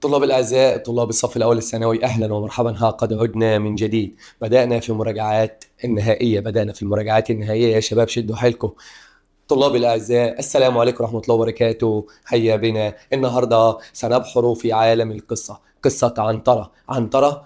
طلاب الأعزاء، طلاب الصف الأول الثانوي، أهلا ومرحبا. ها قد عدنا من جديد. بدأنا في مراجعات النهائية، بدأنا في المراجعات النهائية يا شباب، شدوا حيلكم. طلاب الأعزاء، السلام عليكم ورحمة الله وبركاته. هيا بنا النهاردة سنبحر في عالم القصة، قصة عنترة. عنترة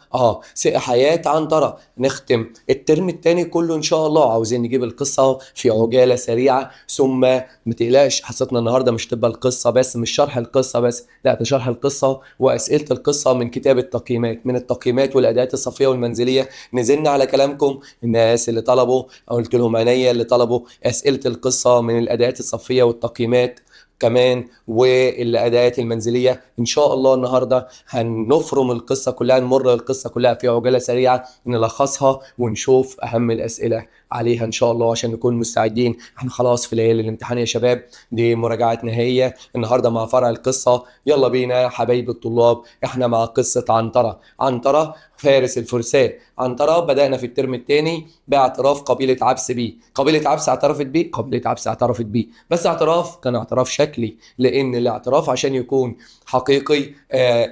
حياة عنترة. نختم الترم الثاني كله إن شاء الله. عاوزين نجيب القصة في عجالة سريعة، ثم ما تقلقش، حصتنا النهاردة مش تبقى القصة بس، مش شرح القصة بس، لا ده شرح القصة وأسئلة القصة من كتاب التقييمات، من التقييمات والأداءات الصفية والمنزلية. نزلنا على كلامكم، الناس اللي طلبوا، قلت لهم عينيا، اللي طلبوا أسئلة القصة من الأداءات الصفية والتقييمات كمان والأداءات المنزلية. إن شاء الله النهاردة هنفرم القصة كلها، نمر القصة كلها في عجالة سريعة، نلخصها ونشوف أهم الأسئلة عليها إن شاء الله عشان نكون مستعدين. احنا خلاص في ليالي الامتحان يا شباب، دي مراجعة نهائية النهاردة مع فرع القصة. يلا بينا حبايب الطلاب، احنا مع قصة عنترة. عنترة فارس الفرسان. عنترة بدأنا في الترم الثاني باعتراف قبيلة عبس بيه. قبيلة عبس اعترفت بيه، قبيلة عبس اعترفت بيه، بس اعتراف كان اعتراف شكلي، لأن الاعتراف عشان يكون حقيقي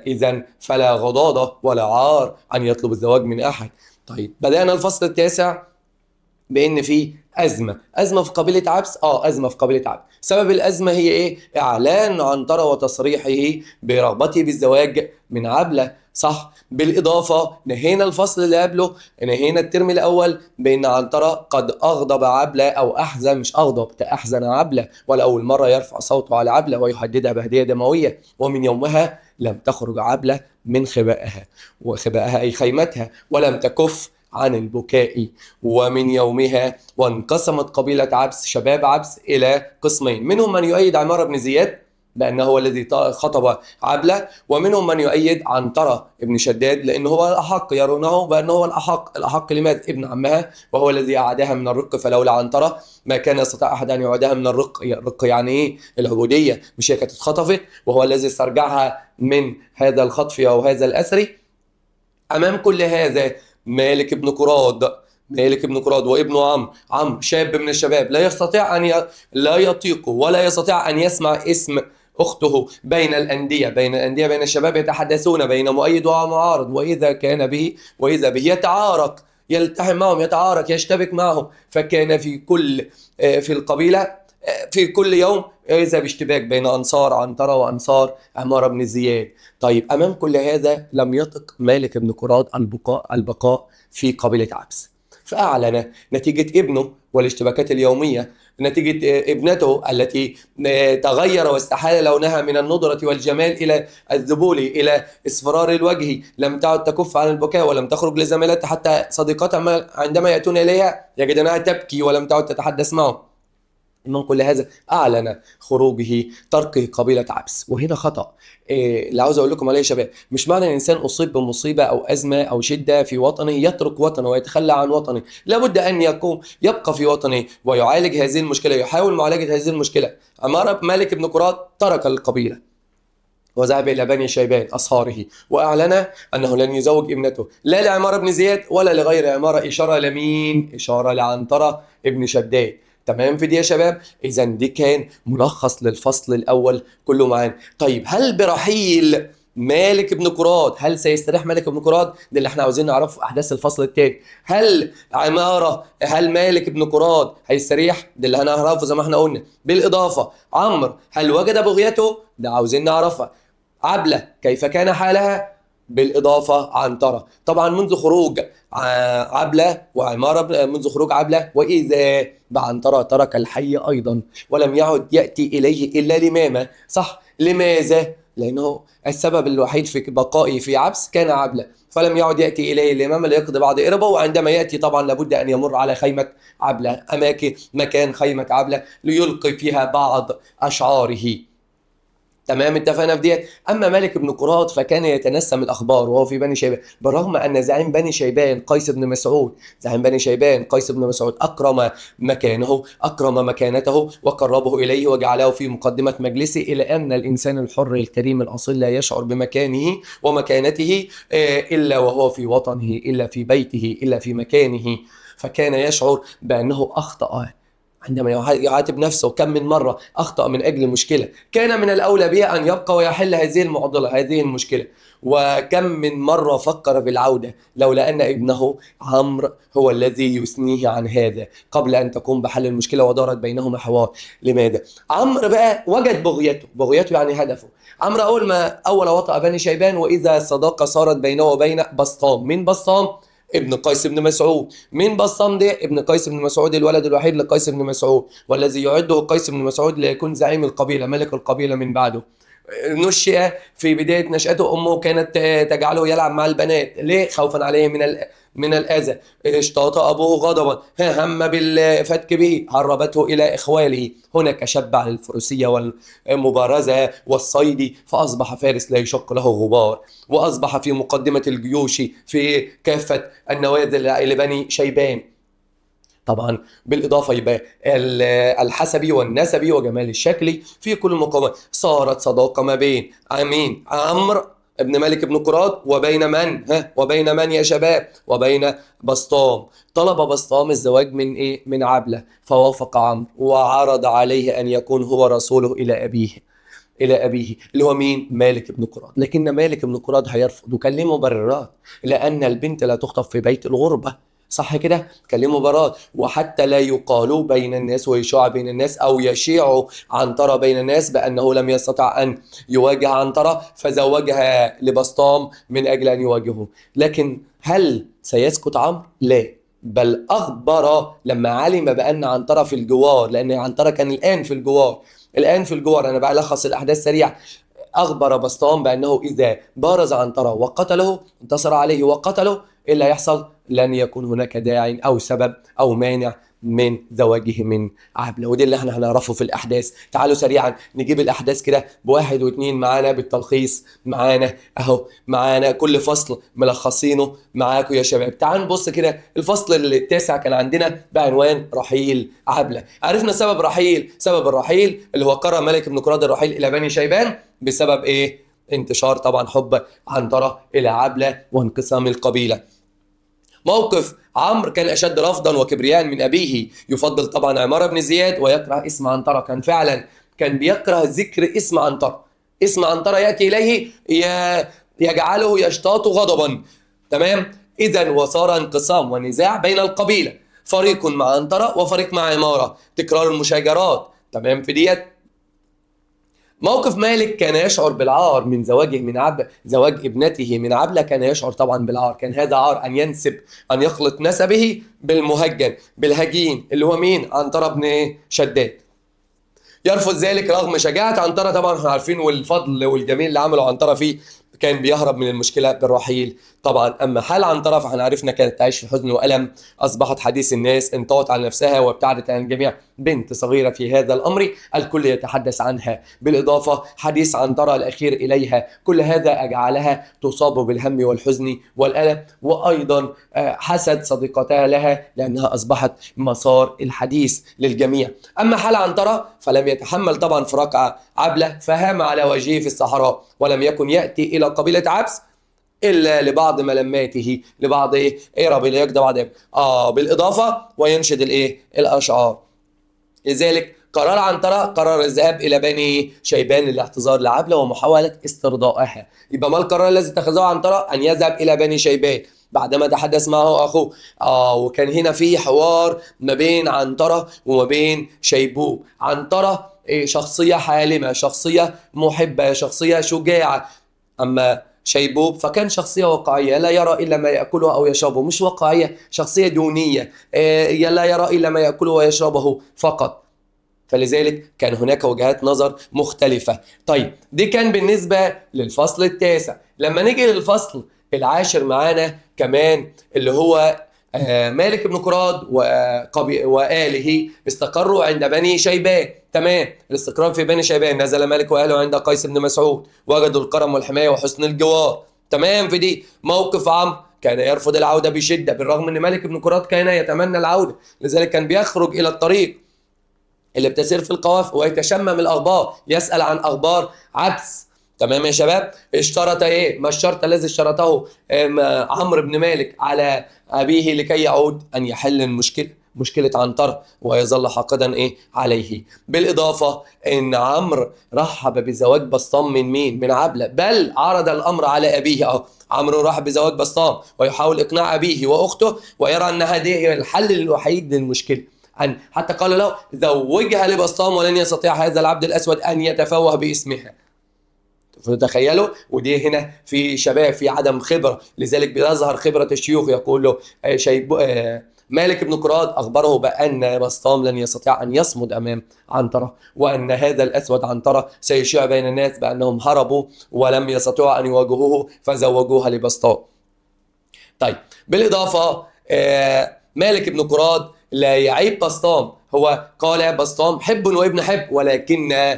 إذا فلا غضاضة ولا عار أن يطلب الزواج من أحد. طيب بدأنا الفصل التاسع بأن في أزمة، أزمة في قبيلة عبس. أزمة في قبيلة عبس. سبب الأزمة هي إيه؟ إعلان عنترة وتصريحه برغبته بالزواج من عبلة، صح؟ بالإضافة نهينا الفصل اللي قبله، نهينا الترم الأول بأن عنترة قد أغضب عبلة أو أحزن، مش أغضب، أحزن عبلة، ولأول مرة يرفع صوته على عبلة ويهددها بهدية دموية، ومن يومها لم تخرج عبلة من خبائها، وخبائها أي خيمتها، ولم تكف عن البكاء. ومن يومها وانقسمت قبيلة عبس، شباب عبس، إلى قسمين، منهم من يؤيد عمارة بن زياد لأنه هو الذي خطب عبلة، ومنهم من يؤيد عنترة ابن شداد لأنه هو الأحق، يرونه بأنه هو الأحق. الأحق لماذا؟ ابن عمها، وهو الذي أعادها من الرق، فلولا عنترة ما كان يستطيع أحد أن يعيدها من الرق. الرق يعني إيه؟ العبودية، مش هي كانت اتخطفت وهو الذي استرجعها من هذا الخطف أو هذا الأسر. أمام كل هذا مالك بن قراد، مالك بن قراد وابنه عمرو، عمرو شاب من الشباب لا يستطيع أن لا يطيق ولا يستطيع أن يسمع اسم أخته بين الأندية، بين الأندية، بين الشباب يتحدثون بين مؤيد ومعارض، وإذا كان به، وإذا به يتعارك، يلتحم معهم، يتعارك، يشتبك معهم. فكان في كل في القبيلة في كل يوم إذا باشتباك بين أنصار عنترة وأنصار عمارة بن زياد. طيب أمام كل هذا لم يطق مالك بن قراد البقاء في قبيلة عبس، فأعلن نتيجة ابنه والاشتباكات اليومية، نتيجة ابنته التي تغير واستحال لونها من الندرة والجمال إلى الذبول، إلى اصفرار الوجه، لم تعد تكف عن البكاء ولم تخرج لزميلاتها، حتى صديقاتها عندما يأتون إليها يجدونها تبكي ولم تعد تتحدث معهم. من كل هذا أعلن خروجه، تركه قبيلة عبس. وهنا خطأ اللي عاوز أقول لكم عليه يا شباب، مش معنى الإنسان أصيب بمصيبة أو أزمة أو شدة في وطنه يترك وطنه ويتخلى عن وطنه، لابد أن يقوم، يبقى في وطنه ويعالج هذه المشكلة، يحاول معالجة هذه المشكلة. عمارة مالك بن قراد ترك القبيلة وذهب إلى بني شيبان أصهاره، وأعلن أنه لن يزوج ابنته لا لعمارة بن زياد ولا لغير عمارة، إشارة لمين؟ إشارة لعنترة ابن شداد. تمام في دي يا شباب؟ إذا دي كان ملخص للفصل الأول كله معانا. طيب هل برحيل مالك بن قراد، هل سيستريح مالك بن قراد؟ ده اللي احنا عاوزين نعرفه في أحداث الفصل الثاني. هل عمارة، هل مالك بن قراد هيستريح؟ ده اللي هنعرفه زي ما احنا قلنا. بالإضافة عمرو هل وجد بغيته؟ ده عاوزين نعرفها. عبلة كيف كان حالها؟ بالإضافة عنترة. طبعا منذ خروج عبلة وعمارة، منذ خروج عبلة وإذا بعنترة ترك الحي أيضا ولم يعد يأتي إليه إلا لمامة، صح؟ لماذا؟ لأنه السبب الوحيد في بقائه في عبس كان عبلة، فلم يعد يأتي إليه لمامة ليقضي بعض إربه، وعندما يأتي طبعا لابد أن يمر على خيمة عبلة، أماكن مكان خيمة عبلة ليلقي فيها بعض أشعاره. تمام، اتفقنا في ديت. اما مالك بن قراد فكان يتنسم الاخبار وهو في بني شيبان، بالرغم ان زعيم بني شيبان قيس بن مسعود، زعيم بني شيبان قيس بن مسعود اكرم مكانه، اكرم مكانته وقربه اليه وجعله في مقدمه مجلسه، الى ان الانسان الحر الكريم الاصيل لا يشعر بمكانه ومكانته الا وهو في وطنه، الا في بيته، الا في مكانه. فكان يشعر بانه اخطا عندما يعاتب نفسه كم من مرة أخطأ من أجل مشكلة كان من الأولى به أن يبقى ويحل هذه المعضلة، هذه المشكلة. وكم من مرة فكر بالعودة لولا أن ابنه عمرو هو الذي يثنيه عن هذا قبل أن تقوم بحل المشكلة، ودارت بينهما حوار. لماذا؟ عمرو بقى وجد بغيته، بغيته يعني هدفه. عمرو أول وطأ بني شيبان وإذا الصداقة صارت بينه وبين بسطام. مين بسطام؟ ابن قيس بن مسعود. مين بسطام ده؟ ابن قيس بن مسعود، الولد الوحيد لقيس بن مسعود، والذي يعده قيس بن مسعود ليكون زعيم القبيلة، ملك القبيلة من بعده. نشئ في بداية نشأته أمه كانت تجعله يلعب مع البنات، ليه؟ خوفا عليه من الأذى. اشتاط أبوه غضبا، هم بالفتك به، هربته إلى إخواله. هناك شب على الفروسية والمبارزة والصيد، فأصبح فارس لا يشق له غبار، وأصبح في مقدمة الجيوش في كافة النوازل لبني شيبان. طبعا بالإضافة يبقى الحسبي والنسبي وجمال الشكل في كل المقامات. صارت صداقة ما بين مين؟ عمرو ابن مالك بن قراد وبين من؟ وبين من يا شباب؟ وبين بسطام. طلب بسطام الزواج من إيه؟ من عبلة، فوافق عمرو وعرض عليه أن يكون هو رسوله إلى أبيه، إلى أبيه اللي هو مين؟ مالك بن قراد. لكن مالك بن قراد هيرفض وكلمه مبررات، لأن البنت لا تخطب في بيت الغربة، صح كده؟ كلمه برات، وحتى لا يقالوا بين الناس ويشاع بين الناس أو يشيع عنترة بين الناس بأنه لم يستطع أن يواجه عنترة، فزوجها لبسطام من أجل أن يواجهه. لكن هل سيسكت عمرو؟ لا، بل أخبر لما علم بأن عنترة في الجوار، لأن عنترة كان الآن في الجوار، الآن في الجوار. أنا بلخص الأحداث سريعا. أخبر بسطام بأنه إذا بارز عنترة وقتله، انتصر عليه وقتله، إيه اللي هيحصل؟ لن يكون هناك داع أو سبب أو مانع من زواجه من عبلة. ودي اللي احنا هنعرفه في الأحداث. تعالوا سريعا نجيب الأحداث كده بواحد واثنين معانا بالتلخيص، معانا أهو، معانا كل فصل ملخصينه معاكم يا شباب. تعالوا نبص كده. الفصل التاسع كان عندنا بعنوان رحيل عبلة. عرفنا سبب رحيل، سبب الرحيل اللي هو قرر مالك بن قراد الرحيل إلى بني شيبان بسبب إيه؟ انتشار طبعا حب عنترة إلى عبلة وانقسام القبيلة. موقف عمرو كان أشد رفضا وكبرياء من أبيه، يفضل طبعا عمارة بن زياد ويكره اسم عنترة. كان فعلا كان بيكره ذكر اسم عنترة، اسم عنترة يأتي إليه يجعله يشتاط غضبا. تمام؟ إذا وصار انقسام ونزاع بين القبيلة، فريق مع عنترة وفريق مع عمارة، تكرار المشاجرات. تمام؟ في ديت موقف مالك كان يشعر بالعار من زواجه من زواج ابنته من عبلة، كان يشعر طبعا بالعار، كان هذا عار أن ينسب، أن يخلط نسبه بالمهجن، بالهجين اللي هو مين؟ عنترة بن شداد. يرفض ذلك رغم شجاعة عنترة، طبعا احنا عارفين والفضل والجميل اللي عمله عنترة فيه، كان بيهرب من المشكلة بالرحيل طبعا. أما حال عنترة فاحنا عرفنا كانت تعيش في حزن وألم، أصبحت حديث الناس، انطوت على نفسها وابتعدت عن الجميع، بنت صغيرة في هذا الأمر الكل يتحدث عنها، بالإضافة حديث عنترة الأخير إليها، كل هذا أجعلها تصاب بالهم والحزن والألم، وأيضا حسد صديقتها لها لأنها أصبحت مسار الحديث للجميع. أما حال عنترة فلم يتحمل طبعا فراق عبلة، فهام على وجهه في الصحراء، ولم يكن يأتي إلى قبيلة عبس إلا لبعض ملماته، لبعض إيه؟ إيه ربي بعض إيه؟ بالإضافة وينشد الإيه؟ الأشعار. لذلك قرار عنترة قرر الذهاب إلى بني شيبان للاعتذار لعبلة ومحاولة استرضائها. يبقى ما القرار الذي اتخذه عنترة؟ أن يذهب إلى بني شيبان بعدما تحدث معه أخوه. وكان هنا في حوار ما بين عنترة وما بين شيبوب. عنترة شخصية حالمة، شخصية محبة، شخصية شجاعة. أما شيبوب فكان شخصية واقعية، لا يرى إلا ما يأكله أو يشربه، مش واقعية، شخصية دونية، لا يرى إلا ما يأكله ويشربه فقط. فلذلك كان هناك وجهات نظر مختلفة. طيب دي كان بالنسبة للفصل التاسع. لما نيجي للفصل العاشر معانا كمان اللي هو مالك بن قراد وآله استقروا عند بني شيبان. تمام، الاستقرار في بني شيبان، نزل مالك وآله عند قيس بن مسعود، وجدوا الكرم والحماية وحسن الجوار. تمام، في دي موقف عمرو كان يرفض العودة بشدة، بالرغم ان مالك بن قراد كان يتمنى العودة، لذلك كان بيخرج إلى الطريق اللي بتسير في القوافل ويتشمم الأخبار، يسأل عن أخبار عبس. تمام يا شباب، اشترط ايه؟ ما الشرط الذي اشترطه عمرو بن مالك على أبيه لكي يعود؟ أن يحل المشكلة مشكلة عنترة ويظل حاقدا إيه عليه. بالإضافة إن عمرو رحب بزواج بسطام من مين؟ من عبلة، بل عرض الأمر على أبيه. أهو عمرو رحب بزواج بسطام ويحاول إقناع أبيه وأخته، ويرى أن هذه الحل الوحيد للمشكلة، أن حتى قال له زوجها لبسطام ولن يستطيع هذا العبد الأسود أن يتفوه باسمها. فتخيلوا، ودي هنا في شباب في عدم خبرة، لذلك بيظهر خبرة الشيوخ. يقول له مالك بن قراد أخبره بأن بسطام لن يستطيع أن يصمد أمام عنترة، وأن هذا الأسود عنترة سيشيع بين الناس بأنهم هربوا ولم يستطيعوا أن يواجهوه فزوجوها لبسطام. طيب بالإضافة مالك بن قراد لا يعيب بسطام، هو قال بسطام حب وابن حب، ولكن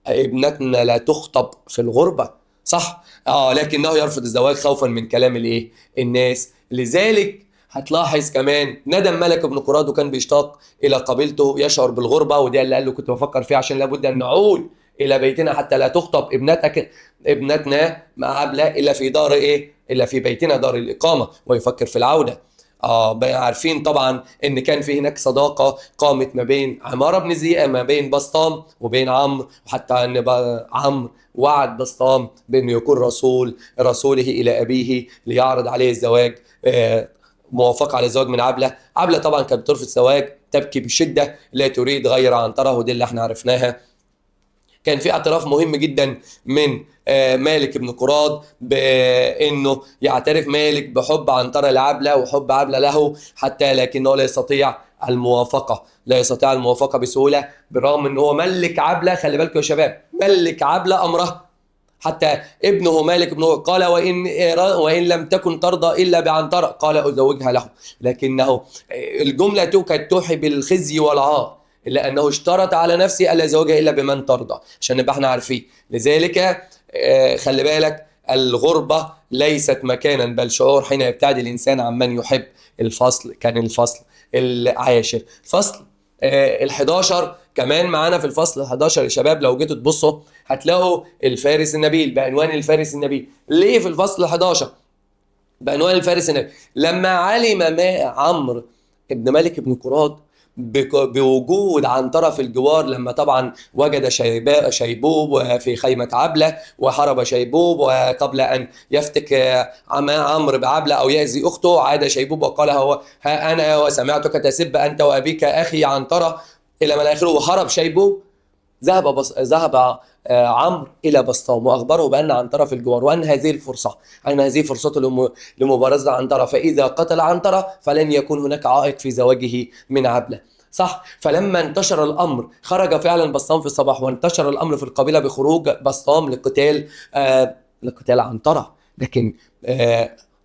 ابنتنا لا تخطب في الغربة، صح؟ لكنه يرفض الزواج خوفا من كلام الايه؟ الناس. لذلك هتلاحظ كمان ندم مالك بن قراد وكان بيشتاق الى قبيلته، يشعر بالغربة، وده اللي قال له كنت بفكر فيه عشان لابد ان نعود الى بيتنا حتى لا تخطب ابنتنا مع عبلة الا في دار ايه؟ الا في بيتنا دار الاقامة، ويفكر في العودة. عارفين طبعا ان كان في هناك صداقه قامت ما بين عمارة بن زياد، ما بين بسطام وبين عمرو، وحتى ان عمرو وعد بسطام بانه يكون رسوله الى ابيه ليعرض عليه الزواج، موافقة على الزواج من عبله. عبله طبعا كانت بترفض الزواج، تبكي بشده، لا تريد غير عنتره، ودي اللي احنا عرفناها. كان في اعتراف مهم جدا من مالك بن قراد بانه يعترف مالك بحب عنترة لعبلة وحب عبلة له، حتى لكنه لا يستطيع الموافقة، لا يستطيع الموافقة بسهولة، بالرغم ان هو ملك عبلة. خلي بالكم يا شباب، ملك عبلة امرها، حتى ابنه مالك بن قال وان لم تكن ترضى الا بعنترة قال ازوجها له، لكنه الجملة كانت توحي بالخزي والعار، إلا أنه اشترط على نفسه ألا يزوجها إلا بمن ترضى، عشان نبقى احنا عارفين. لذلك خلي بالك، الغربة ليست مكانا بل شعور حين يبتعد الإنسان عن من يحب. الفصل كان الفصل العاشر، فصل ال11 كمان معانا. في الفصل ال11 يا شباب لو جيتوا تبصوا هتلاقوا الفارس النبيل بعنوان الفارس النبيل. ليه في الفصل ال11 بعنوان الفارس النبيل؟ لما علم ما عمرو ابن مالك بن قراد بوجود عنترة في الجوار، لما طبعا وجد شيبوب في خيمة عبلة وهرب شيبوب، وقبل أن يفتك عمرو بعبلة أو يأذي أخته عاد شيبوب وقال هو ها أنا وسمعتك تسب أنت وأبيك أخي عنترة إلى ما آخره، وهرب شيبوب. ذهب عمرو إلى بسطام وأخبره بأن عنترة في الجوار، وأن هذه الفرصة، أن هذه فرصته لمبارزة عنترة، فإذا قتل عنترة فلن يكون هناك عائق في زواجه من عبلة، صح؟ فلما انتشر الأمر خرج فعلا بسطام في الصباح، وانتشر الأمر في القبيلة بخروج بسطام لقتال عنترة، لكن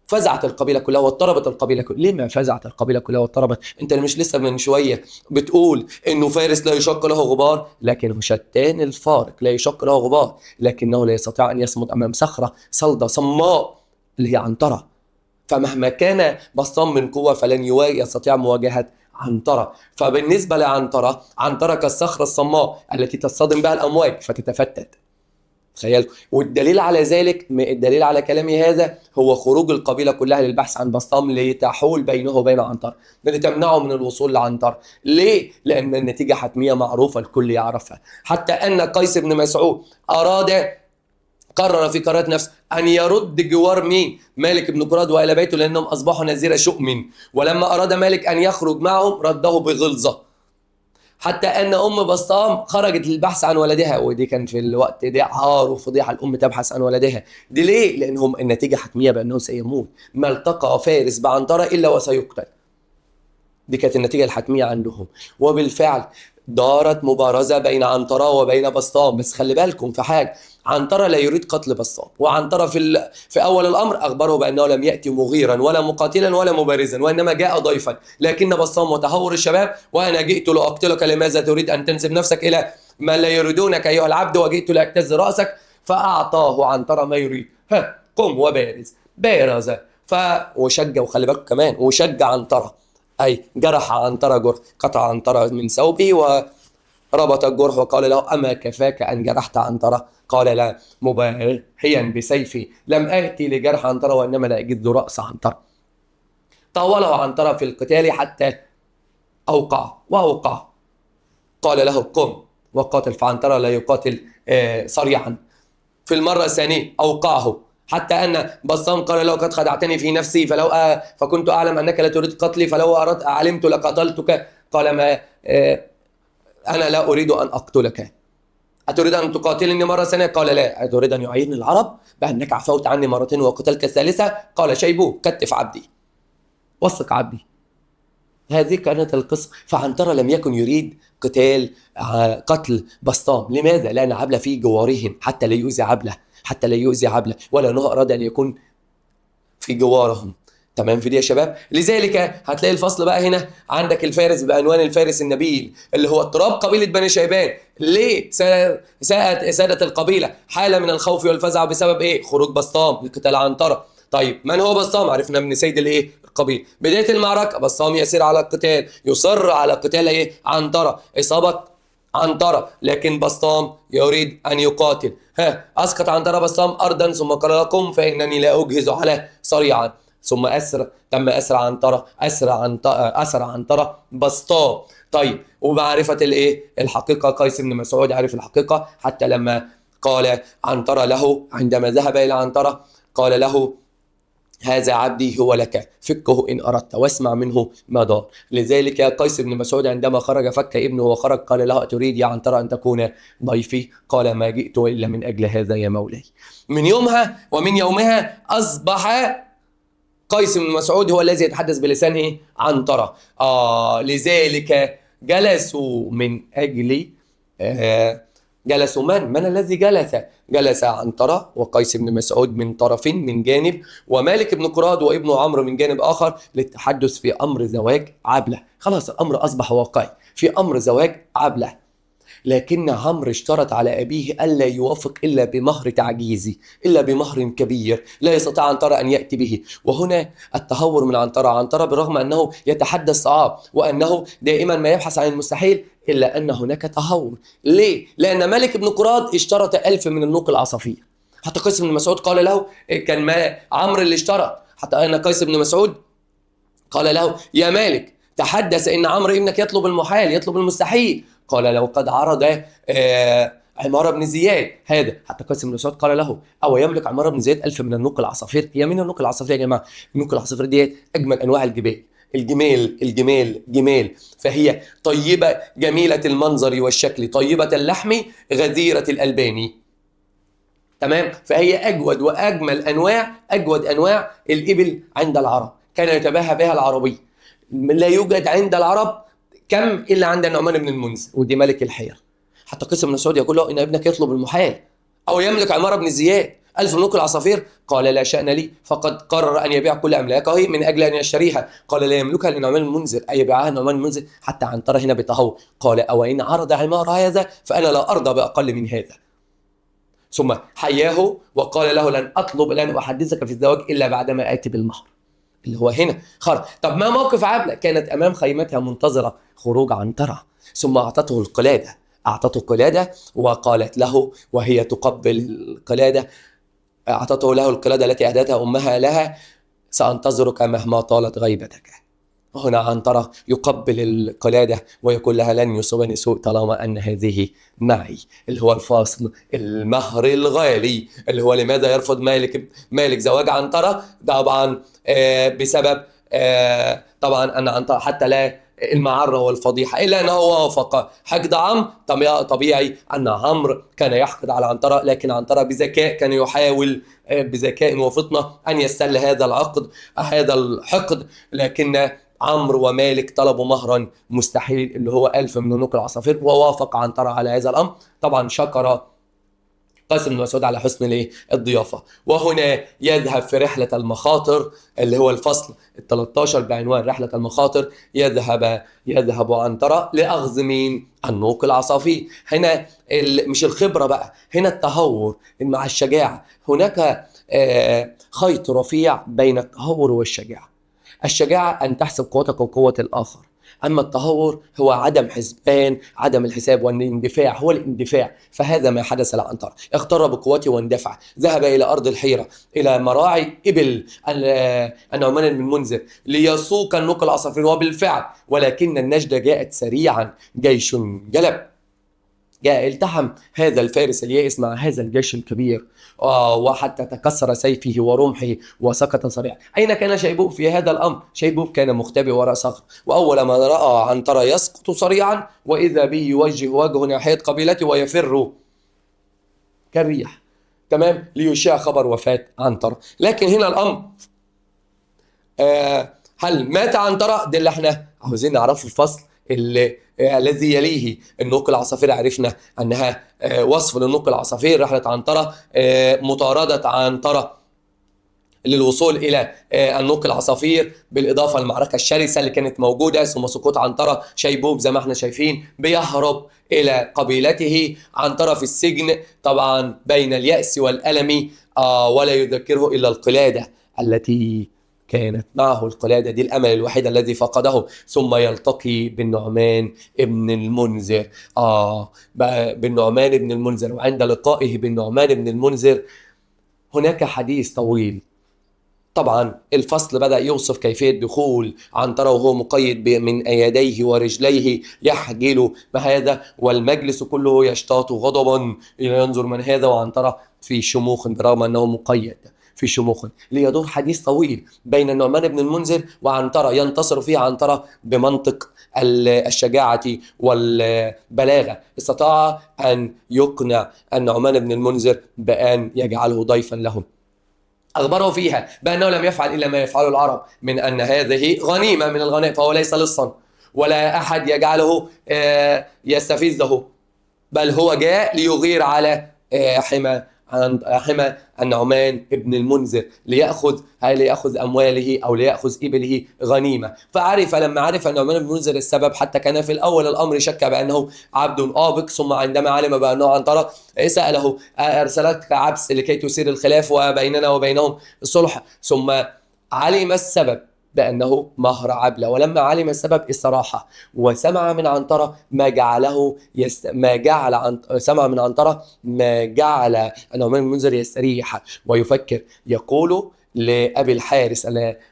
فزعت القبيلة كلها واضطربت القبيلة كلها. ليه ما فزعت القبيلة كلها واضطربت؟ انت مش لسه من شوية بتقول انه فارس لا يشق له غبار؟ لكنه شتان الفارق، لا يشق له غبار، لكنه لا يستطيع ان يصمد امام صخرة صلدة صماء اللي هي عنترة. فمهما كان بسطام من قوة فلن يستطيع مواجهة عنترة. فبالنسبة لعنترة، عنترة كالصخرة الصماء التي تصطدم بها الأمواج فتتفتت. تخيلوا. والدليل على ذلك، الدليل على كلامي هذا، هو خروج القبيلة كلها للبحث عن بسطام لتحول بينه وبين عنتر، لتمنعه من الوصول لعنتر. ليه؟ لأن النتيجة حتمية معروفة الكل يعرفها. حتى أن قيس بن مسعود قرر في قرارات نفسه أن يرد جوار مين؟ مالك بن قراد وآل بيته، لأنهم أصبحوا نذير شؤم. ولما أراد مالك أن يخرج معهم رده بغلظة. حتى أن أم بسطام خرجت للبحث عن ولدها، ودي كان في الوقت ده عار وفضيحة، الأم تبحث عن ولدها. دي ليه؟ لأنهم النتيجة حتمية بأنه سيموت. ما التقى فارس بعنترة إلا وسيقتل. دي كانت النتيجة الحتمية عندهم. وبالفعل دارت مبارزة بين عنترة وبين بسطام. بس خلي بالكم في حاجة، عنترة لا يريد قتل بسطام، وعنترة في أول الأمر أخبره بأنه لم يأتي مغيرا ولا مقاتلا ولا مبارزا، وإنما جاء ضيفا. لكن بسطام وتهور الشباب، وأنا جئت لأقتلك، لماذا تريد أن تنسب نفسك إلى ما لا يريدونك أيها العبد، وجئت لأجتز رأسك. فأعطاه عنترة ما يريد، ها قم وبارز. بارز وشج، وخلي بالكم كمان وشج عنترة، أي جرح عنترة جرح، قطع عنترة من ثوبه وربط الجرح وقال له أما كفاك أن جرحت عنترة؟ قال لا، مباهيا بسيفي، لم آتي لجرح عنترة وإنما لأجد رأس عنترة. طاوله عنترة في القتال حتى أوقع وأوقع. قال له قم وقاتل، فعنترة لا يقاتل صريعا. في المرة الثانية أوقعه، حتى أن بسطام قال له قد خدعتني في نفسي، فلو فكنت أعلم أنك لا تريد قتلي، فلو أردت علمت لقتلتك. قال ما أنا لا أريد أن أقتلك، أتريد أن تقاتلني مرة ثانية؟ قال لا. أتريد أن يعيرني العرب بأنك عفوت عني مرتين وقتلت الثالثة؟ قال شيبو كتف عبدي، وثق عبدي. هذه كانت القصة. فعنترة لم يكن يريد قتال قتل بسطام. لماذا؟ لأن عبلة في جوارهم، حتى لا يؤذي عبلة، حتى لا يؤذي عبلة، ولا أنه أراد أن يكون في جوارهم. تمام في دي يا شباب؟ لذلك هتلاقي الفصل بقى هنا عندك الفارس بعنوان الفارس النبيل، اللي هو اضطراب قبيلة بني شيبان. ليه ساءت سادة القبيلة حالة من الخوف والفزع بسبب ايه؟ خروج بسطام لقتال عنترة. طيب من هو بسطام؟ عرفنا من سيد الايه؟ القبيلة. بداية المعركة بسطام يسير على القتال، يصر على قتال ايه؟ عنترة، إصابة عنترة، لكن بسطام يريد أن يقاتل. ها أسقط عنترة بسطام أرضا ثم قال قم فإنني لا أجهز على صريعا. ثم تم أسر عنترة، أسر عنترة بسطام. طيب ومعرفة الايه؟ الحقيقة. قيس بن مسعود عرف الحقيقة، حتى لما قال عنترة له عندما ذهب إلى عنترة قال له هذا عبدي هو لك، فكه إن أردت واسمع منه ما دار. لذلك قيس بن مسعود عندما خرج فك ابنه وخرج قال له أتريد يا عنترة أن تكون ضيفي؟ قال ما جئت إلا من أجل هذا يا مولاي. من يومها ومن يومها أصبح قيس بن مسعود هو الذي يتحدث بلسان إيه؟ عنترة. لذلك جلسوا من أجل جلسوا من الذي جلس؟ جلس عنترة وقيس بن مسعود من طرف من جانب، ومالك بن قراد وابن عمرو من جانب آخر، للتحدث في أمر زواج عبلة. خلاص الأمر أصبح واقعي في أمر زواج عبلة. لكن عمرو اشترط على أبيه ألا يوافق إلا بمهر تعجيزي، إلا بمهر كبير لا يستطيع عنترة أن يأتي به. وهنا التهور من عنترة. عنترة بالرغم أنه يتحدى الصعاب وأنه دائما ما يبحث عن المستحيل، إلا أن هناك تهور. ليه؟ لأن مالك بن قراد اشترط 1000 من النوق العصافير. حتى قيس بن مسعود قال له كان ما عمرو اللي اشترط، حتى أن قيس بن مسعود قال له يا مالك تحدث إن عمرو ابنك يطلب المحال، يطلب المستحيل. قال لو قد عرض عمارة بن زياد هذا. حتى قيس بن مسعود قال له أو يملك عمارة بن زياد 1000 من النوق العصافير؟ هي من النوق العصافير يا جماعة؟ النوق العصافير ديت أجمل أنواع الجبال، الجمال الجمال جمال، فهي طيبة جميلة المنظر والشكل، طيبة اللحم غزيرة الألبان. تمام؟ فهي أجود وأجمل أنواع، أجود أنواع الإبل عند العرب، كان يتباهى بها العربي. لا يوجد عند العرب كم إلا عند النعمان بن المنذر، ودي ملك الحيرة. حتى قيس بن مسعود يقول له إن ابنك يطلب المحال، أو يملك عمارة بن زياد 1000 نوق العصافير؟ قال لا شأن لي، فقد قرر أن يبيع كل أملاكه من أجل أن يشتريها. قال لا يملكها لنعمان المنذر، أي يبيعها نعمان المنذر. حتى عنترة هنا بتهور قال أو إن عرض عمارة هذا فأنا لا أرضى بأقل من هذا. ثم حياه وقال له لن أطلب، لن أحدثك في الزواج إلا بعدما آتي بالمهر، اللي هو هنا خرج. طب ما موقف عبلة؟ كانت أمام خيمتها منتظرة خروج عنترة، ثم أعطته القلادة، أعطته قلادة وقالت له وهي تقبل القلادة، أعطته له القلادة التي أهدتها أمها لها، سأنتظرك مهما طالت غيبتك. هنا عنترة يقبل القلادة ويقول لها لن يصيبني سوء طالما أن هذه معي، اللي هو الفاصل المهر الغالي، اللي هو لماذا يرفض مالك زواج عنترة؟ طبعا بسبب طبعا أن عنترة حتى لا المعرة والفضيحة، إلا أنه وافق. حقد عمرو طبيعي أن عمرو كان يحقد على عنترة، لكن عنترة بذكاء كان يحاول بذكاء وفطنة أن يستل هذا العقد، هذا الحقد، لكن عمرو ومالك طلبوا مهرا مستحيل اللي هو 1000 من نوق العصافير، ووافق عنترة على هذا الأمر. طبعا شكر قيس بن مسعود على حسن الضيافة. وهنا يذهب في رحلة المخاطر اللي هو الفصل 13 بعنوان رحلة المخاطر. يذهب عنترة لأخذ مين؟ النوق العصافير. هنا مش الخبرة بقى، هنا التهور مع الشجاعة. هناك خيط رفيع بين التهور والشجاعة. الشجاعة أن تحسب قوتك وقوة الآخر، أما التهور هو عدم حسبان، عدم الحساب، والاندفاع هو الاندفاع. فهذا ما حدث لعنترة، اغتر بقوته واندفع، ذهب إلى أرض الحيرة، إلى مراعي إبل النعمان بن المنذر ليسوق النوق العصافير، وبالفعل، ولكن النجدة جاءت سريعا، جيش جلب جاء التحم هذا الفارس اليائس مع هذا الجيش الكبير، وحتى تكسر سيفه ورمحه وسقط صريعا. أين كان شيبوب في هذا الأمر؟ شيبوب كان مختبئ وراء صخر، وأول ما رأى عنترة يسقط صريعا وإذا به يوجه وجهه ناحية قبيلته ويفر كالريح، تمام، ليشاع خبر وفاة عنترة. لكن هنا الأمر هل مات عنترة؟ ده اللي احنا عاوزين نعرفه في الفصل الذي يليه. النوق العصافير عرفنا أنها وصف للنوق العصافير، رحلة عنترة، مطاردة عنترة للوصول إلى النوق العصافير، بالإضافة للمعركة الشرسة اللي كانت موجودة، ثم سقوط عنترة. شيبوب زي ما احنا شايفين بيهرب إلى قبيلته، عنترة في السجن طبعا بين اليأس والألم، ولا يذكره إلا القلادة التي كانت معه، القلادة دي الأمل الوحيد الذي فقده. ثم يلتقي بالنعمان ابن المنذر، بالنعمان ابن المنذر. وعند لقائه بالنعمان ابن المنذر هناك حديث طويل. طبعا الفصل بدأ يوصف كيفية دخول عنترة وهو مقيد من أيديه ورجليه يحجل بهذا، والمجلس كله يشتاط غضبا ينظر من هذا، وعنترة في شموخ برغم أنه مقيد في شموخ. ليدور حديث طويل بين النعمان بن المنذر وعنترة، ينتصر فيه عنترة بمنطق الشجاعة والبلاغة. استطاع أن يقنع النعمان بن المنذر بأن يجعله ضيفا لهم. أخبره فيها بأنه لم يفعل إلا ما يفعله العرب، من أن هذه غنيمة من الغنائم، فهو ليس لصا ولا أحد يجعله يستفزه، بل هو جاء ليغير على حمى النعمان ابن المنذر، ليأخذ أمواله أو ليأخذ إبله غنيمة. فعرف لما عرف النعمان بن المنذر السبب، حتى كان في الأول الأمر شك بأنه عبد آبق، ثم عندما علم بأنه عنترة سأله أرسلتك عبس لكي تثير الخلاف وبيننا وبينهم الصلح، ثم علم السبب بأنه مهر عبلة. ولما علم السبب استراح وسمع من عنترة ما جعله ما جعل سمع من عنترة ما جعل النعمان بن المنذر يستريح ويفكر. يقول لأبي الحارس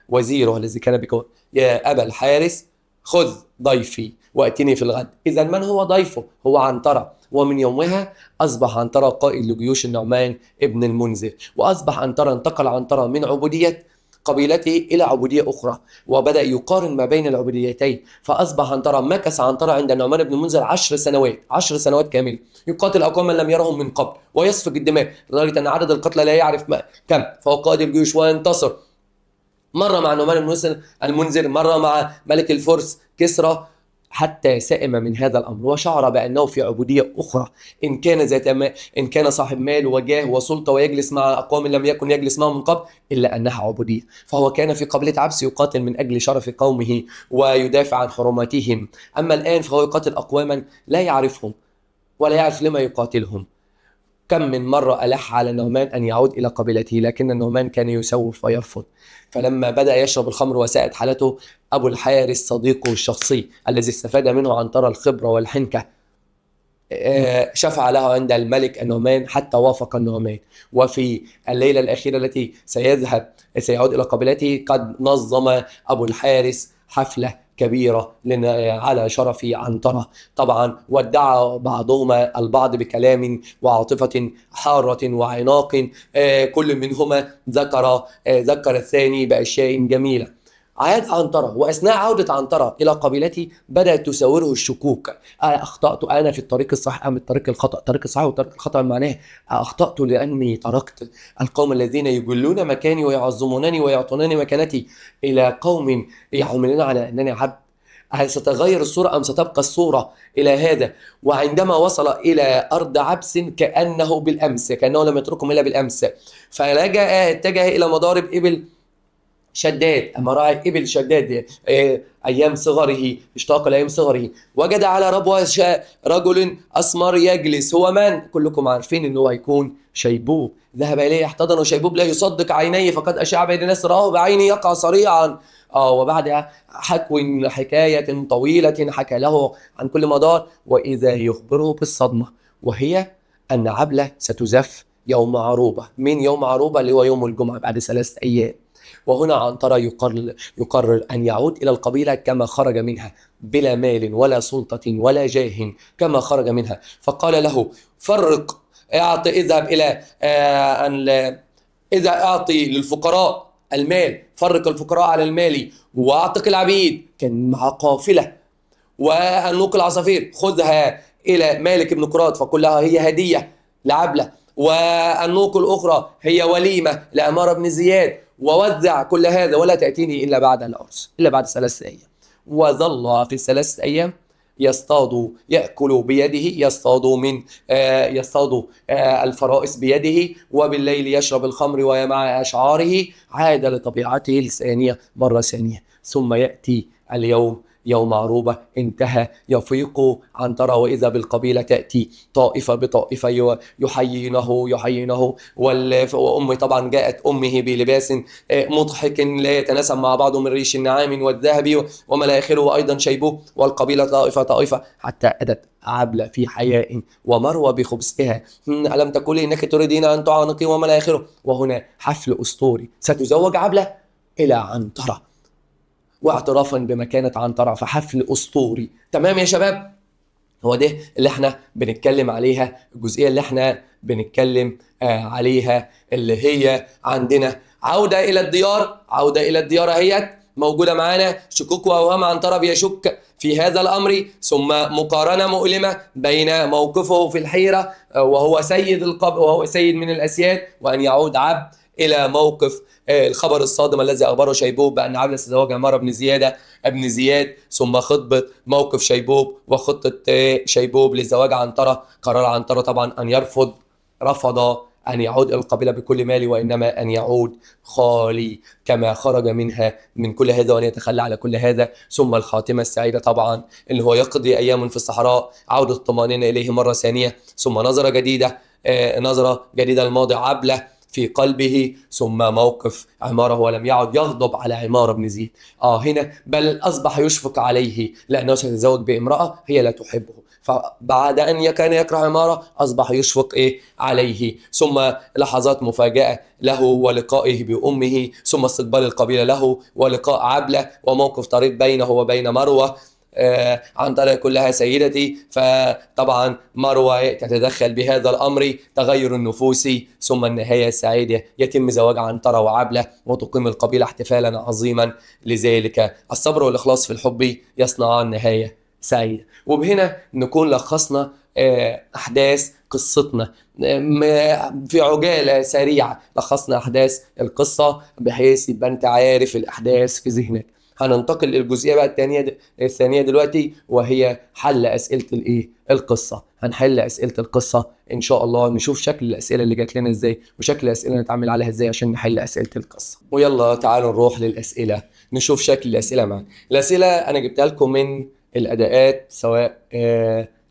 وزيره الذي كان بكون: يا أبا الحارس خذ ضيفي وأتني في الغد. إذا من هو ضيفه؟ هو عنترة. ومن يومها أصبح عنترة قائد لجيوش النعمان ابن المنذر، وأصبح عنترة، انتقل عنترة من عبودية قبيلته إلى عبودية أخرى، وبدأ يقارن ما بين العبوديتين. فأصبح عنترة، مكث عنترة عند النعمان بن المنذر 10 سنوات، 10 سنوات كاملة، يقاتل أقواما لم يرهم من قبل ويسفك الدماء لدرجة أن عدد القتلى لا يعرف كم. فهو قائد الجيوش وينتصر، مرة مع النعمان بن المنذر، مرة مع ملك الفرس كسرى، حتى سئم من هذا الأمر وشعر بأنه في عبودية أخرى. إن كان ذات ما، إن كان صاحب مال وجاه وسلطة ويجلس مع أقوام لم يكن يجلس معهم من قبل، إلا أنها عبودية. فهو كان في قبيلة عبس يقاتل من أجل شرف قومه ويدافع عن حرماتهم، أما الآن فهو يقاتل أقواما لا يعرفهم ولا يعرف لما يقاتلهم. كم من مرة ألح على النعمان أن يعود إلى قبيلته، لكن النعمان كان يسوف ويرفض. فلما بدأ يشرب الخمر وساءت حالته، أبو الحارث صديقه الشخصي الذي استفاد منه عنترة الخبرة والحنكة، شفع له عند الملك النعمان حتى وافق النعمان. وفي الليلة الأخيرة التي سيعود إلى قبيلته، قد نظم أبو الحارث حفلة كبيرة على شرف عنترة. طبعا ودع بعضهما البعض بكلام وعاطفة حارة وعناق، كل منهما ذكر الثاني بأشياء جميلة. عاد عنترة، وأثناء عودة عنترة إلى قبيلته بدأت تساوره الشكوك. أخطأت أنا في الطريق الصح أم الطريق الخطأ؟ الطريق الصح والطريق الخطأ معناه أخطأت لأني تركت القوم الذين يجلون مكاني ويعظمونني ويعطونني مكانتي إلى قوم يعملون على أنني عبد. هل ستغير الصورة أم ستبقى الصورة إلى هذا؟ وعندما وصل إلى أرض عبس كأنه بالأمس، كأنه لم يتركهم إلا بالأمس، فلجأ اتجه إلى مضارب إبل شداد، أما راعي إبل شداد أيام صغره، اشتاق لأيام صغره. وجد على ربوة رجل أسمر يجلس، هو من؟ كلكم عارفين إن هو هيكون شيبوب. ذهب إليه يحتضن، شيبوب لا يصدق عينيه، فقد أشاع بين الناس، رآه بعينه يقع صريعا. وبعد حكو حكاية طويلة حكى له عن كل ما دار، وإذا يخبره بالصدمة، وهي أن عبلة ستزف يوم عروبة. من يوم عروبة؟ اللي هو يوم الجمعة بعد 3 أيام. وهنا عنترة يقرر أن يعود إلى القبيلة كما خرج منها، بلا مال ولا سلطة ولا جاه، كما خرج منها. فقال له: فرق، اعطي، اذهب إلى إذا أعطي للفقراء المال، فرق الفقراء على المال، واعتق العبيد، كان مع قافلة، والنوق العصافير خذها إلى مالك بن قراد فقل لها هي هدية لعبلة، والنوق الأخرى هي وليمة لعمارة بن زياد، ووزع كل هذا ولا تأتيني إلا بعد العرس، إلا بعد 3 أيام. وظل في 3 أيام يصطاد، يأكل بيده، يصطاد من يصطاد الفرائس بيده، وبالليل يشرب الخمر ومع أشعاره. عاد لطبيعته الثانية مرة ثانية. ثم يأتي اليوم، يوم عروبة، انتهى. يفيق عنترة وإذا بالقبيلة تأتي طائفة بطائفة يحيينه، وأمه طبعا جاءت أمه بلباس مضحك لا يتناسب مع بعضه من ريش النعام والذهب وما لا آخره، وأيضا شيبوب، والقبيلة طائفة طائفة، حتى أتت عبلة في حياء ومروى بخبزها، ألم تقولي إنك تريدين أن تعانقي وما لا آخره. وهنا حفل أسطوري، ستزوج عبلة إلى عنترة، واعترافا بمكانة عنترة، فحفل أسطوري. تمام يا شباب، هو ده اللي احنا بنتكلم عليها، الجزئية اللي احنا بنتكلم عليها اللي هي عندنا عودة إلى الديار. عودة إلى الديار اهيت موجودة معانا، شكوك وأوهام عنترة بيشك في هذا الأمر، ثم مقارنة مؤلمة بين موقفه في الحيرة وهو سيد القبر وهو سيد من الأسياد، وأن يعود عبد إلى موقف الخبر الصادم الذي أخبره شيبوب بأن عبلة ستتزوج عمارة بن زيادة ابن زياد، ثم خطبة موقف شيبوب وخطة شيبوب لزواج عنترة. قرر عنترة طبعا أن يرفض، رفض أن يعود إلى القبيلة بكل ماله، وإنما أن يعود خالي كما خرج منها من كل هذا، وأن يتخلى على كل هذا. ثم الخاتمة السعيدة طبعا اللي هو يقضي أيام في الصحراء، عودة الطمأنينة إليه مرة ثانية، ثم نظرة جديدة، نظرة جديدة للماضي عبلة في قلبه، ثم موقف عمارة ولم يعد يغضب على عمارة بن زيد هنا، بل أصبح يشفق عليه لأنه سيتزوج بامرأة هي لا تحبه، فبعد أن كان يكره عمارة أصبح يشفق عليه. ثم لحظات مفاجأة له ولقائه بأمه، ثم استقبال القبيلة له ولقاء عبلة، وموقف طريق بينه وبين مروة عن طريق كلها سيدتي، فطبعا مروة تتدخل بهذا الأمر، تغير النفوس، ثم النهاية السعيدة، يتم زواج عنترة وعبلة، وتقيم القبيلة احتفالا عظيما لذلك. الصبر والإخلاص في الحب يصنعان نهاية سعيدة. وبهنا نكون لخصنا أحداث قصتنا في عجالة سريعة، لخصنا أحداث القصة بحيث يبقى أنت عارف الأحداث في ذهنك. هننتقل للجزئية بقى الثانية دلوقتي، وهي حل أسئلة القصة. هنحل أسئلة القصة إن شاء الله، نشوف شكل الأسئلة اللي جات لنا إزاي، وشكل الأسئلة اللي نتعامل عليها إزاي عشان نحل أسئلة القصة. ويلا تعالوا نروح للأسئلة، نشوف شكل الأسئلة معانا. الأسئلة أنا جبتها لكم من الأداءات، سواء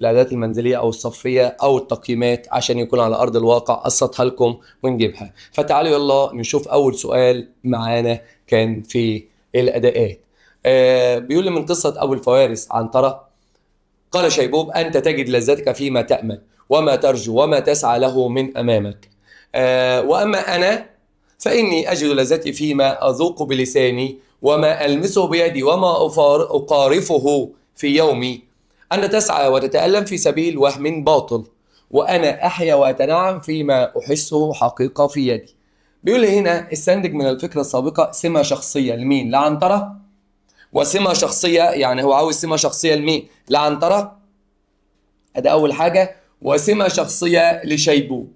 الأداءات المنزلية أو الصفية أو التقييمات، عشان يكون على أرض الواقع قصتها لكم ونجيبها. فتعالوا يلا نشوف أول سؤال معانا كان في الأداءات. بيقول لي من قصة أبو الفوارس عنترة، قال شيبوب: أنت تجد لذتك فيما تأمل وما ترجو وما تسعى له من أمامك، وأما أنا فإني أجد لذتي فيما أذوق بلساني وما ألمسه بيدي وما أقارفه في يومي. أنت تسعى وتتألم في سبيل وهم باطل، وأنا أحيا وأتنعم فيما أحسه حقيقة في يدي. بيقول لي هنا استنتج من الفكرة السابقة سمة شخصية لمين؟ لعنترة. وسمة شخصية يعني هو عاوز سمة شخصية لمين؟ لعنترة، ده أول حاجة، وسمة شخصية لشيبوب.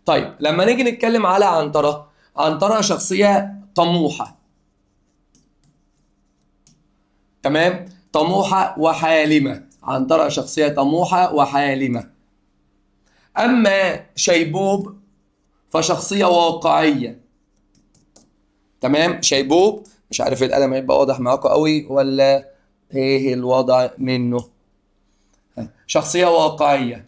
طيب لما نيجي نتكلم على عنترة، عنترة شخصية طموحة، تمام؟ طموحة وحالمة، عنترة شخصية طموحة وحالمة. أما شيبوب فشخصية واقعية، تمام. شيبوب، مش عارف القلم هيبقى واضح معاكم قوي ولا ايه الوضع منه. شخصية واقعية،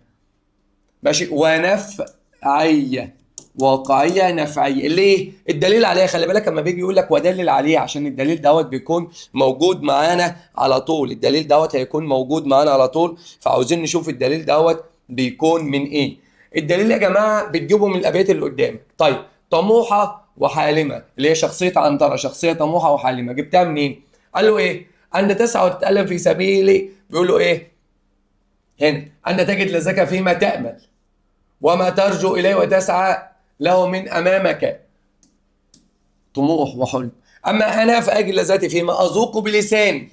ماشي، ونفعية، واقعية نفعية. ليه؟ الدليل عليها، خلي بالك لما بيجي يقول لك ودلل عليه، عشان الدليل دوت بيكون موجود معانا على طول، الدليل دوت هيكون موجود معانا على طول، فعاوزين نشوف الدليل دوت بيكون من ايه. الدليل يا جماعة بتجيبه من الأبيات اللي قدامك. طيب طموحة وحالمة اللي هي شخصية عنترة، شخصية طموحة وحالمة، جبتها منين؟ قال له ايه؟ أنت تسعى وتتألم في سبيلي، بيقول له ايه؟ هنا أنت تجد لذك فيما تأمل وما ترجو إليه وتسعى له من أمامك، طموح وحلم. أما أنا فأجد لذتي فيما أذوق بلساني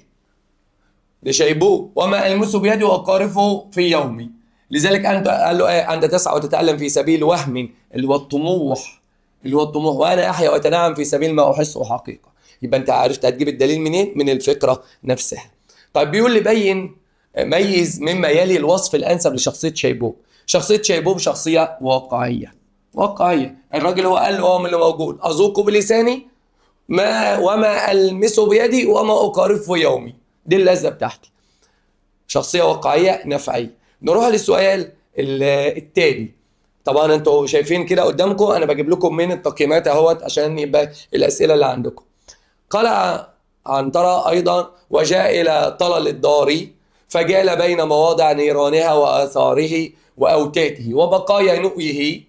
لشيبوب وما ألمسه بيدي وأقارفه في يومي. لذلك أنت قال له إيه؟ أنت تسعى وتتألم في سبيل وهم اللي هو الطموح، اللي هو الطموح، وأنا أحيا وأتنعم في سبيل ما أحسه حقيقة. يبقى أنت عرفت هتجيب الدليل منين؟ من الفكرة نفسها. طيب بيقول لي بين، ميز مما يلي الوصف الأنسب لشخصية شيبوب. شخصية شيبوب شخصية واقعية، واقعية. الراجل هو قال له هو من اللي موجود، أذوق بلساني ما وما ألمسه بيدي وما أقارفه يومي، دي اللذة بتاعتي. شخصية واقعية نفعية. نروح للسؤال التالي. طبعا انتوا شايفين كده قدامكم، انا بجيب لكم من التقييمات اهوت عشان يبقى الاسئلة اللي عندكم. قال عنترة ايضا وجاء الى طلل الدار فجال بين مواضع نيرانها واثاره واوتاته وبقايا نؤيه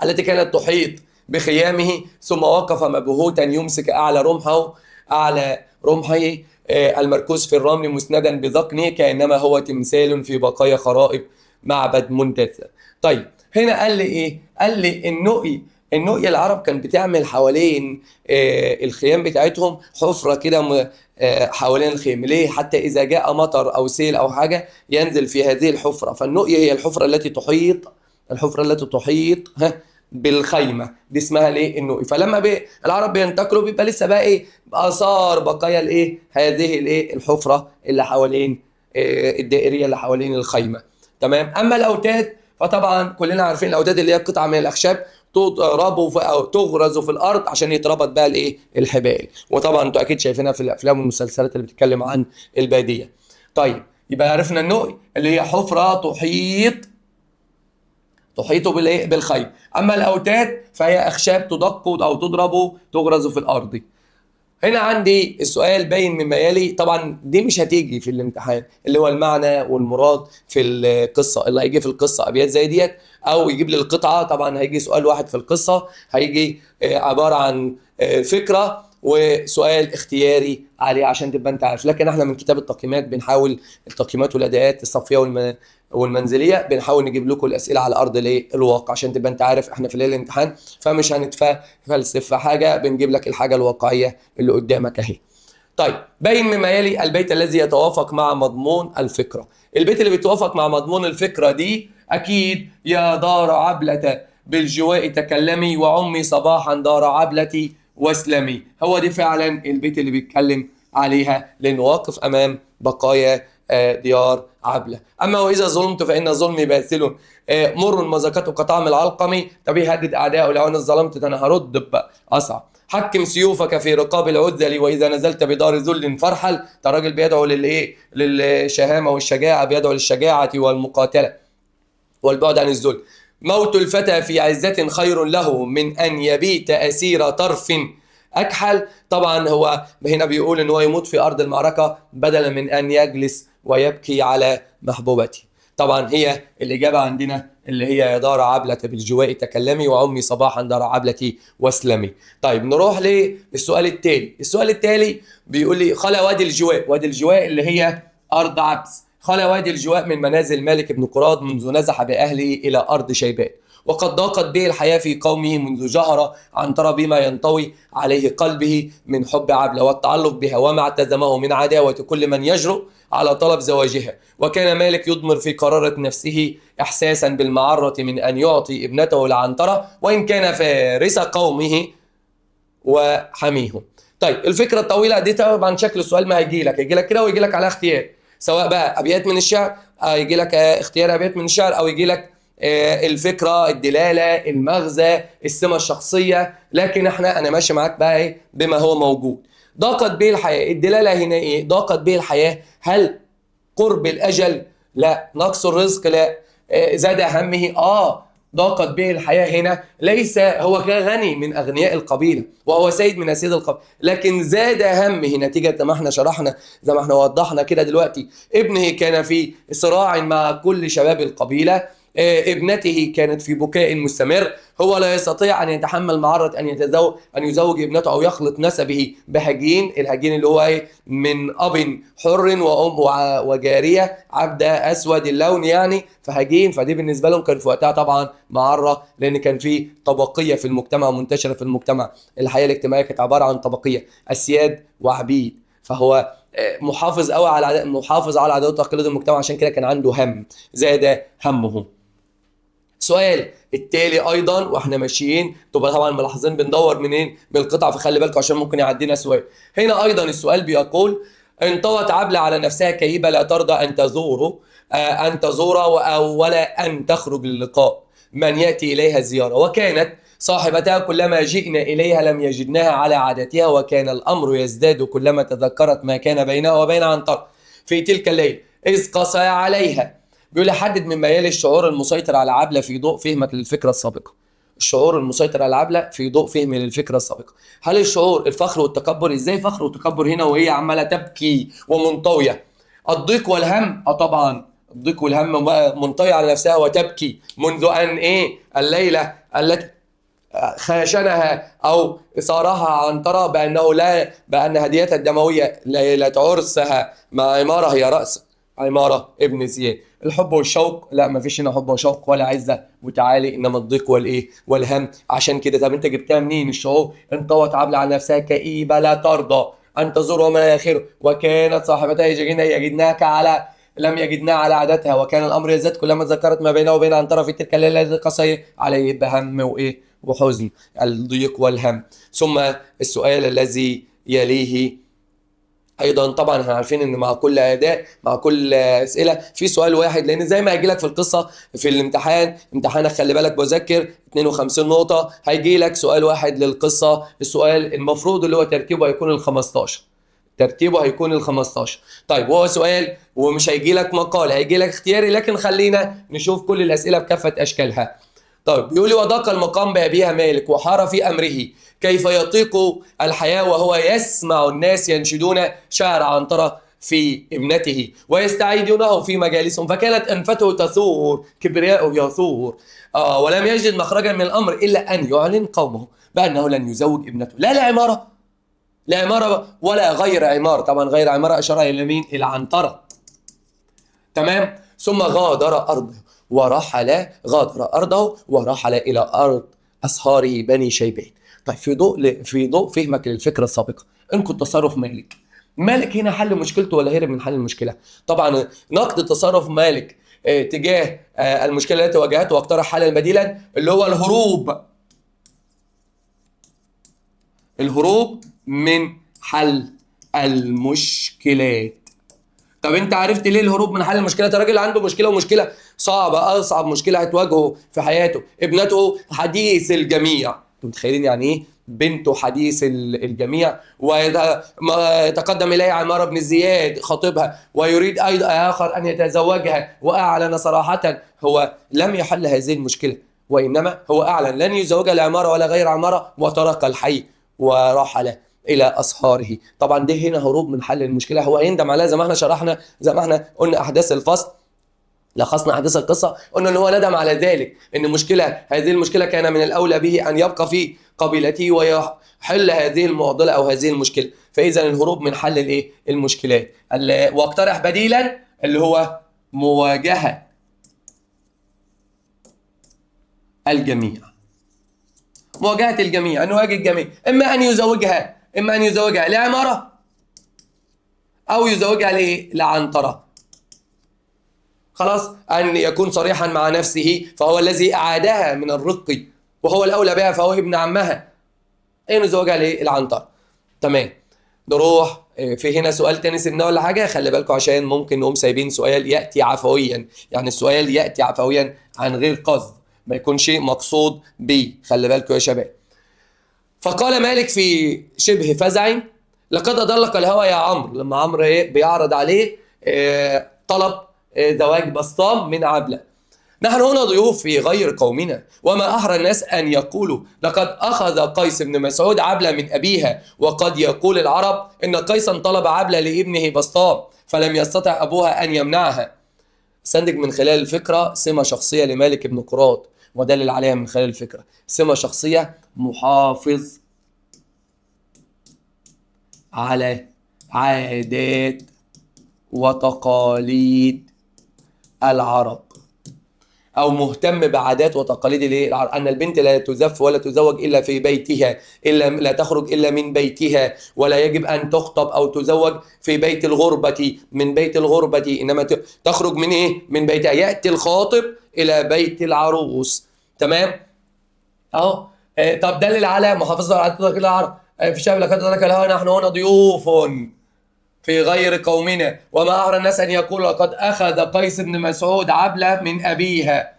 التي كانت تحيط بخيامه، ثم وقف مبهوتا يمسك اعلى رمحه، اعلى رمحه المركوز في الرمل مسندا بذقنه كانما هو تمثال في بقايا خرائب معبد مندثر. طيب هنا قال لي ايه؟ قال لي النؤي، النؤي العرب كان بتعمل حوالين الخيام بتاعتهم حفره كده حوالين الخيم، ليه؟ حتى اذا جاء مطر او سيل او حاجة ينزل في هذه الحفرة. فالنؤي هي الحفرة التي تحيط، الحفرة التي تحيط بالخيمه، دي اسمها ليه؟ النؤي. فلما العرب بينتقلوا بيبقى لسه بقى ايه؟ اثار بقايا الايه؟ هذه الايه؟ الحفرة اللي حوالين الدائريه اللي حوالين الخيمة. تمام. اما الاوتاد فطبعا كلنا عارفين الاوتاد اللي هي قطعه من الاخشاب تضرب او تغرز في الارض عشان يتربط بقى الايه؟ الحبال. وطبعا انتوا اكيد شايفينها في الافلام والمسلسلات اللي بتتكلم عن البادية. طيب يبقى عرفنا النؤي اللي هي حفره تحيط بالايه؟ بالخيم. اما الاوتاد فهي اخشاب تدق او تضرب تغرز في الارض. هنا عندي السؤال باين مما يلي، طبعا دي مش هتيجي في الامتحان، اللي هو المعنى والمراد في القصة. اللي هيجي في القصة ابيات زي ديت او يجيب لي القطعة، طبعا هيجي سؤال واحد في القصة، هيجي عبارة عن فكرة وسؤال اختياري عليه عشان تبقى انت عارف. لكن احنا من كتاب التقييمات بنحاول، التقييمات والاداءات الصفية والمنزليه، بنحاول نجيب لكم الاسئلة على ارض الايه؟ الواقع، عشان تبقى انت عارف احنا في ليلة الامتحان، فمش هنتفلسف في حاجة، بنجيب لك الحاجة الواقعية اللي قدامك اهي. طيب بين مما يلي البيت الذي يتوافق مع مضمون الفكرة. البيت اللي بيتوافق مع مضمون الفكرة دي اكيد يا دار عبله بالجواء تكلمي وعمي صباحا دار عبلتي واسلمي. هو دي فعلا البيت اللي بيتكلم عليها، لانه واقف امام بقايا ديار عبله. اما واذا ظلمت فان ظلمي باثل مر مذاقته كطعم العلقم. طب يهدد اعدائه لو انا ظلمت انا هرد اصعب. حكم سيوفك في رقاب العذل واذا نزلت بدار ذل فارحل. ده راجل بيدعو للايه؟ للشهامه والشجاعة، بيدعو للشجاعه والمقاتله والبعد عن الذل. موت الفتى في عزة خير له من أن يبيت أسير طرف أكحل. طبعا هو هنا بيقول إن هو يموت في أرض المعركة بدلا من أن يجلس ويبكي على محبوبته. طبعا هي الإجابة عندنا اللي هي يا دار عبلة بالجواء تكلمي وعمي صباحا دار عبلتي واسلمي. طيب نروح للسؤال التالي. السؤال التالي بيقول لي خلا وادي الجواء، وادي الجواء اللي هي أرض عبس، خلا وادي الجواء من منازل مالك بن قراد منذ نزح بأهله إلى أرض شيبان، وقد ضاقت به الحياة في قومه منذ جهر عنترة بما ينطوي عليه قلبه من حب عبلة والتعلق بها وما اعتزمه من عداوة كل من يجرؤ على طلب زواجها. وكان مالك يضمر في قرارة نفسه إحساسا بالمعرة من أن يعطي ابنته لعنترة وإن كان فارس قومه وحميهم. طيب الفكرة الطويلة دي طبعا شكل السؤال ما هيجي لك، هيجي لك كده ويجي لك على اختيار، سواء بقى ابيات من الشعر، يجي لك اختيار ابيات من الشعر، او يجي لك الفكرة، الدلالة، المغزى، السمة الشخصية، لكن انا ماشي معاك بقى ايه بما هو موجود. ضاقت به الحياة، الدلالة هنا ايه؟ ضاقت به الحياة، هل قرب الاجل؟ لا. نقص الرزق؟ لا. زاد همه؟ ضاقت به الحياة هنا ليس هو غني من أغنياء القبيلة وهو سيد من أسياد القبيلة، لكن زاد همه نتيجة ما احنا شرحنا زي ما احنا وضحنا كده دلوقتي. ابنه كان في صراع مع كل شباب القبيلة، ابنته كانت في بكاء مستمر، هو لا يستطيع أن يتحمل معرة أن يزوج ابنته أو يخلط نسبه بهجين، الهجين اللي هو إيه؟ من أب حر وأم وجارية عبدة أسود اللون يعني، فهجين، فدي بالنسبة لهم كان في وقتها طبعا معرة، لأن كان في طبقية في المجتمع منتشرة في المجتمع، الحياة الاجتماعية كانت عبارة عن طبقية، أسياد وعبيد، فهو محافظ قوي على محافظ على عادات وتقاليد المجتمع، عشان كده كان عنده هم، زاد همه. سؤال التالي ايضا واحنا ماشيين، تبقى طبعا ملاحظين بندور منين؟ من القطع، فخلي بالكم عشان ممكن يعدينا سؤال. هنا ايضا السؤال بيقول: انطوت عبلة على نفسها كئيبة لا ترضى ان تزوره ان تزوره او ولا ان تخرج للقاء من ياتي اليها زيارة، وكانت صاحبتها كلما جئنا اليها لم يجدناها على عادتها، وكان الامر يزداد كلما تذكرت ما كان بينها وبين عنتر في تلك الليل اذ قسى عليها. بيقول حدد مما يلي الشعور المسيطر على عبلة في ضوء فهمك للفكرة السابقة. الشعور المسيطر على عبلة في ضوء فهم للفكرة السابقة. هل الشعور الفخر والتكبر؟ ازاي فخر وتكبر هنا وهي عمالة تبكي ومنطوية؟ الضيق والهم؟ طبعا الضيق والهم، منطوية على نفسها وتبكي منذ ان ايه؟ الليلة التي خاشنها او صارها عنترة بانه لا، بان هديتها الدموية ليلة عرسها مع عمارة هي رأس عمارة ابن زياد. الحب والشوق؟ لا، ما فيش هنا حب وشوق ولا عزة وتعالي، انما الضيق والايه؟ والهم. عشان كده طب انت جبتها منين الشعور؟ انطوت عبلة على نفسها كئيبة لا ترضى ان تزور وما اخره، وكانت صاحبتها يجدناك على لم يجدناها على عادتها، وكان الامر يزداد كلما تذكرت ما بينه وبين عنترة في تلك الليلة التي قصي عليه بهم وايه؟ وحزن، الضيق والهم. ثم السؤال الذي يليه ايضا، طبعا احنا عارفين ان مع كل اداء مع كل اسئلة في سؤال واحد، لان زي ما هيجي لك في القصة في الامتحان، امتحانك خلي بالك بذاكر 52 نقطة، هيجي لك سؤال واحد للقصة، السؤال المفروض اللي هو ترتيبه هيكون ال 15، ترتيبه هيكون ال 15. طيب وهو سؤال ومش هيجي لك مقال، هيجي لك اختياري، لكن خلينا نشوف كل الاسئلة بكافة اشكالها. طيب بيقول لي: وضاق المقام بأبيها مالك وحار في أمره، كيف يطيق الحياة وهو يسمع الناس ينشدون شعر عنترة في ابنته ويستعيدونه في مجالسهم، فكانت أنفته تثور، كبرياءه يثور، ولم يجد مخرجا من الأمر إلا أن يعلن قومه بأنه لن يزوج ابنته، لا لعمارة، لا عمارة ولا غير عمارة، طبعا غير عمارة أشار إلى مين؟ إلى عنترة. تمام. ثم غادر أرضه ورحل، غادر أرضه ورحل إلى أرض أصهاره بني شيبان. طيب في ضوء فهمك للفكرة السابقة، انقد تصرف مالك. مالك هنا حل مشكلته ولا هرب من حل المشكلة؟ طبعا نقد تصرف مالك تجاه المشكلة التي واجهته واقترح حلا بديلا اللي هو الهروب، الهروب من حل المشكلات. طب انت عرفت ليه الهروب من حل المشكلة؟ ده راجل عنده مشكلة، ومشكلة صعبة، اصعب مشكلة هتواجهه في حياته، ابنته حديث الجميع. انتوا متخيلين يعني ايه بنته حديث الجميع؟ ويتقدم اليه عمارة بن زياد خطيبها ويريد ايضا اخر ان يتزوجها، واعلن صراحة هو لم يحل هذه المشكلة، وانما هو اعلن لن يزوجها لعماره ولا غير عمارة، وترك الحي ورحل الى اصهاره. طبعا ده هنا هروب من حل المشكلة، هو هيندم عليها زي ما احنا شرحنا، زي ما احنا قلنا احداث الفصل، لخصنا احداث القصة، قلنا ان هو ندم على ذلك، ان المشكلة هذه المشكلة كان من الاولى به ان يبقى في قبيلته ويحل هذه المعضلة او هذه المشكلة. فاذا الهروب من حل الايه؟ المشكلات. واقترح بديلا اللي هو مواجهة الجميع، مواجهة الجميع، ان يواجه الجميع، اما ان يزوجها، اما ان يزوجها لعماره او يزوجها لايه؟ لعنتره. خلاص، ان يكون صريحا مع نفسه، فهو الذي اعادها من الرق وهو الاولى بها، فهو ابن عمها، ان يزوجها لايه؟ لعنتره. تمام. نروح في هنا سؤال تاني سيبناه ولا حاجة؟ خلي بالكم عشان ممكن نقوم سايبين سؤال ياتي عفويا، يعني السؤال ياتي عفويا عن غير قصد، ما يكونش مقصود بيه، خلي بالكم يا شباب. فقال مالك في شبه فزع: لقد أضلك الهوى يا عمرو. لما عمرو ايه بيعرض عليه طلب زواج بسطام من عبلة. نحن هنا ضيوف في غير قومنا، وما أحرى الناس أن يقولوا لقد أخذ قيس بن مسعود عبلة من أبيها، وقد يقول العرب إن قيسا طلب عبلة لابنه بسطام فلم يستطع أبوها أن يمنعها. استنتج من خلال الفكرة سمة شخصية لمالك بن قراط، ودلل عليها من خلال الفكرة. سمة شخصية: محافظ على عادات وتقاليد العرب، او مهتم بعادات وتقاليد الايه العرب، ان البنت لا تزف ولا تزوج الا في بيتها، الا لا تخرج الا من بيتها، ولا يجب ان تخطب او تزوج في بيت الغربة، من بيت الغربة، انما تخرج من ايه؟ من بيتها. ياتي الخاطب الى بيت العروس. تمام؟ اهو. طب دلل على محافظة على عادات وتقاليد العرب في شعب لقد أدرك الهوى نحن هنا ضيوف في غير قومنا، وما أحرى الناس أن يقولوا لقد أخذ قيس بن مسعود عبلة من أبيها.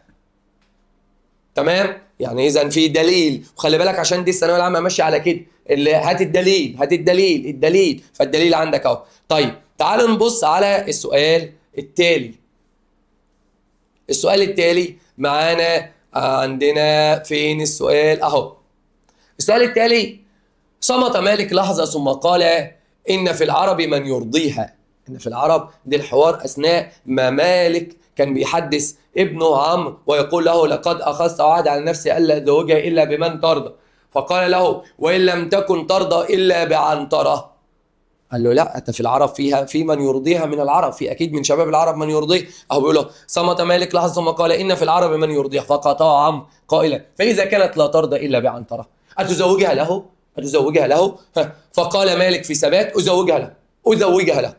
تمام؟ يعني إذا في دليل، وخلي بالك عشان دي الثانوية العامة ماشية على كده، اللي هات الدليل، هات الدليل، الدليل، فالدليل عندك أهو. طيب تعالوا نبص على السؤال التالي. السؤال التالي معانا عندنا فين السؤال؟ أهو. السؤال التالي: صمت مالك لحظة ثم قال: إن في العرب من يرضيها. إن في العرب، دي الحوار أثناء ما مالك كان بيحدث ابنه عمرو ويقول له: لقد أخذت عهد على نفسي ألا أزوجها إلا بمن ترضى. فقال له: وإن لم تكن ترضى إلا بعنترة. قال له: لا، أنت في العرب فيها في من يرضيها من العرب، في أكيد من شباب العرب من يرضيه. أهو بيقول له: صمت مالك لحظة ثم قال: إن في العرب من يرضيها. فقاطعه عمرو قائلا: فإذا كانت لا ترضى إلا بعنترة أتزوجها له؟ أتزوجها له؟ فقال مالك في ثبات: أزوجها له، أزوجها له.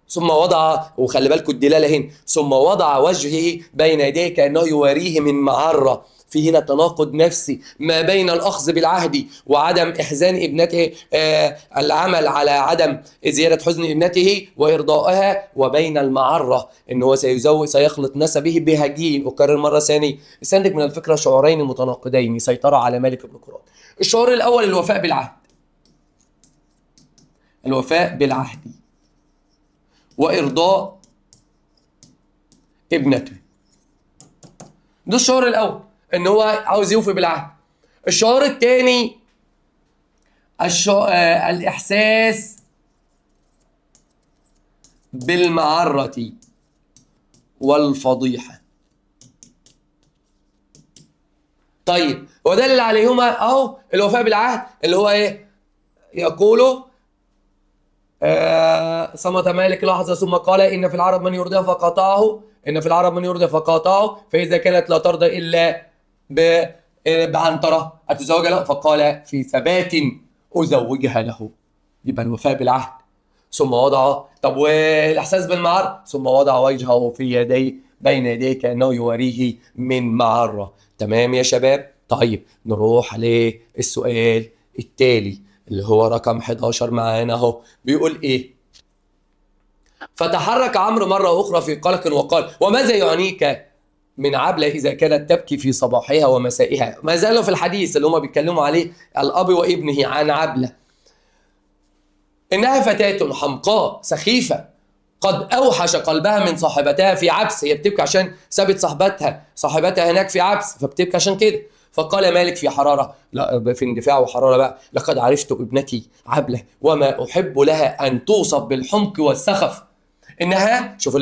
ثم وضع، وخلي بالكم الدلالة هنا، ثم وضع وجهه بين يديه كأنه يواريه من معرة. في هنا تناقض نفسي ما بين الأخذ بالعهد وعدم إحزان ابنته، العمل على عدم زيادة حزن ابنته وإرضائها، وبين المعرة إن هو سيزوج، سيخلط نسبه بهجين. أكرر مرة ثانية، استنتج من الفكرة شعورين متناقضين سيطرة على مالك بن قراط. الشعور الأول الوفاء بالعهد، الوفاء بالعهد وإرضاء ابنته. ده الشعور الأول، إن هو عاوز يوفي بالعهد. الشعور الثاني الإحساس بالمعرة والفضيحة. طيب ودلل عليهما أهو الوفاء بالعهد اللي هو إيه؟ يقوله صمت مالك لحظة ثم قال: إن في العرب من يرضيها فقاطعه، إن في العرب من يرضي فقاطعه، فإذا كانت لا ترضى إلا بعنترة أتزوجها له؟ فقال في ثبات: أزوجها له. يبقى الوفاء بالعهد. ثم وضع، طب والإحساس بالمعرة؟ ثم وضع وجهه في يديه بين يديه كأنه يواريه من معرة. تمام يا شباب؟ طيب نروح للسؤال التالي اللي هو رقم 11 معانا اهو، بيقول ايه؟ فتحرك عمرو مرة أخرى في قلق وقال: وماذا يعنيك من عبلة إذا كانت تبكي في صباحها ومسائها؟ ما زالوا في الحديث اللي هما بيتكلموا عليه الأب وابنه عن عبلة. إنها فتاة حمقاء سخيفة قد أوحش قلبها من صاحبتها في عبس. هي بتبكي عشان سابت صاحبتها هناك في عبس، فبتبكي عشان كده. فقال مالك في حرارة، لا في اندفاع وحرارة بقى: لقد عرفت ابنتي عبلة وما أحب لها أن توصف بالحمق والسخف. إنها، شوف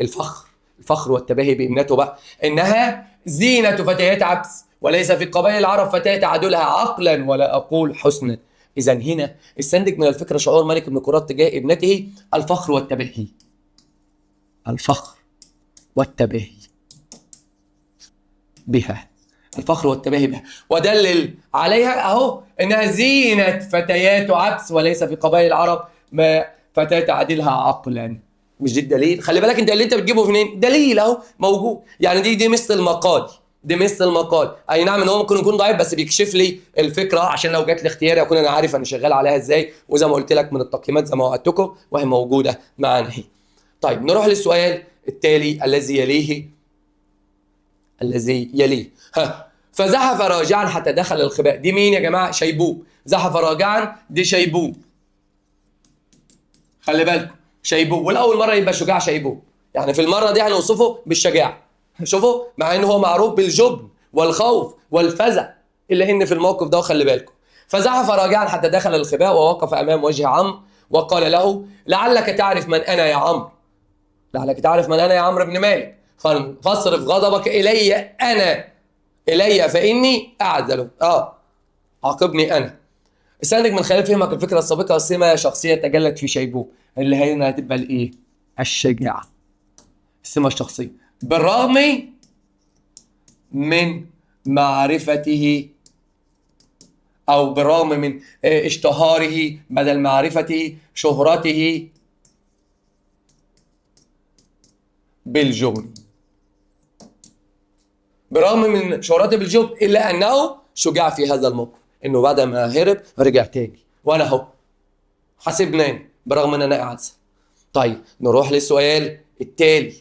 الفخر، الفخر والتباهي بابنته بقى، إنها زينة فتيات عبس، وليس في قبائل العرب فتاة تعدلها عقلا ولا أقول حسنا. إذا هنا استنتج من الفكرة شعور مالك بن قراط تجاه ابنته الفخر والتباهي، الفخر والتباهي بها، الفخر والتباهي بها. ودلل عليها أهو إنها زينة فتيات عبس وليس في قبائل العرب ما فتاة تعدلها عقلا. مش دي الدليل؟ خلي بالك انت اللي انت بتجيبه منين؟ دليل اهو موجود. يعني دي مثل المقال. دي مثل المقال. اي نعم ان هو ممكن يكون ضعيف بس بيكشف لي الفكرة، عشان لو جت الاختياري اكون انا عارف انا شغال عليها ازاي، وزي ما قلت لك من التقييمات زي ما وعدتكم وهي موجودة معانا اهي. طيب نروح للسؤال التالي الذي يليه، الذي يليه. ها، فزحف راجعا حتى دخل الخباء. دي مين يا جماعة؟ شيبوب. زحف راجعا دي شيبوب، خلي بالكم شيبوب، والاول مرة يبقى شجاع شيبوب، يعني في المرة دي هنوصفه بالشجاعه. شوفوا مع ان هو معروف بالجبن والخوف والفزع، الا ان في الموقف ده خلي بالكم. فزحف راجعا حتى دخل الخباء ووقف امام وجه عمرو وقال له لعلك تعرف من انا يا عمرو، لعلك تعرف من انا يا عمرو بن مالك، فاصرف غضبك الي انا، الي فاني اعزل. عاقبني انا. استنتج من خلال فهمك الفكرة السابقة سمه شخصية تجلت في شيبوب، اللي هي هنا هتبقى الايه؟ الشجاعة، السمة الشخصية، بالرغم من معرفته او بالرغم من اشتهاره، بدل معرفته شهرته بالجبن، بالرغم من شهرته بالجبن الا انه شجاع في هذا الموقف، انه بعد ما هرب رجع تاني، وانا اهو حاسبني برغم ان انا اعزل. طيب نروح للسؤال التالي.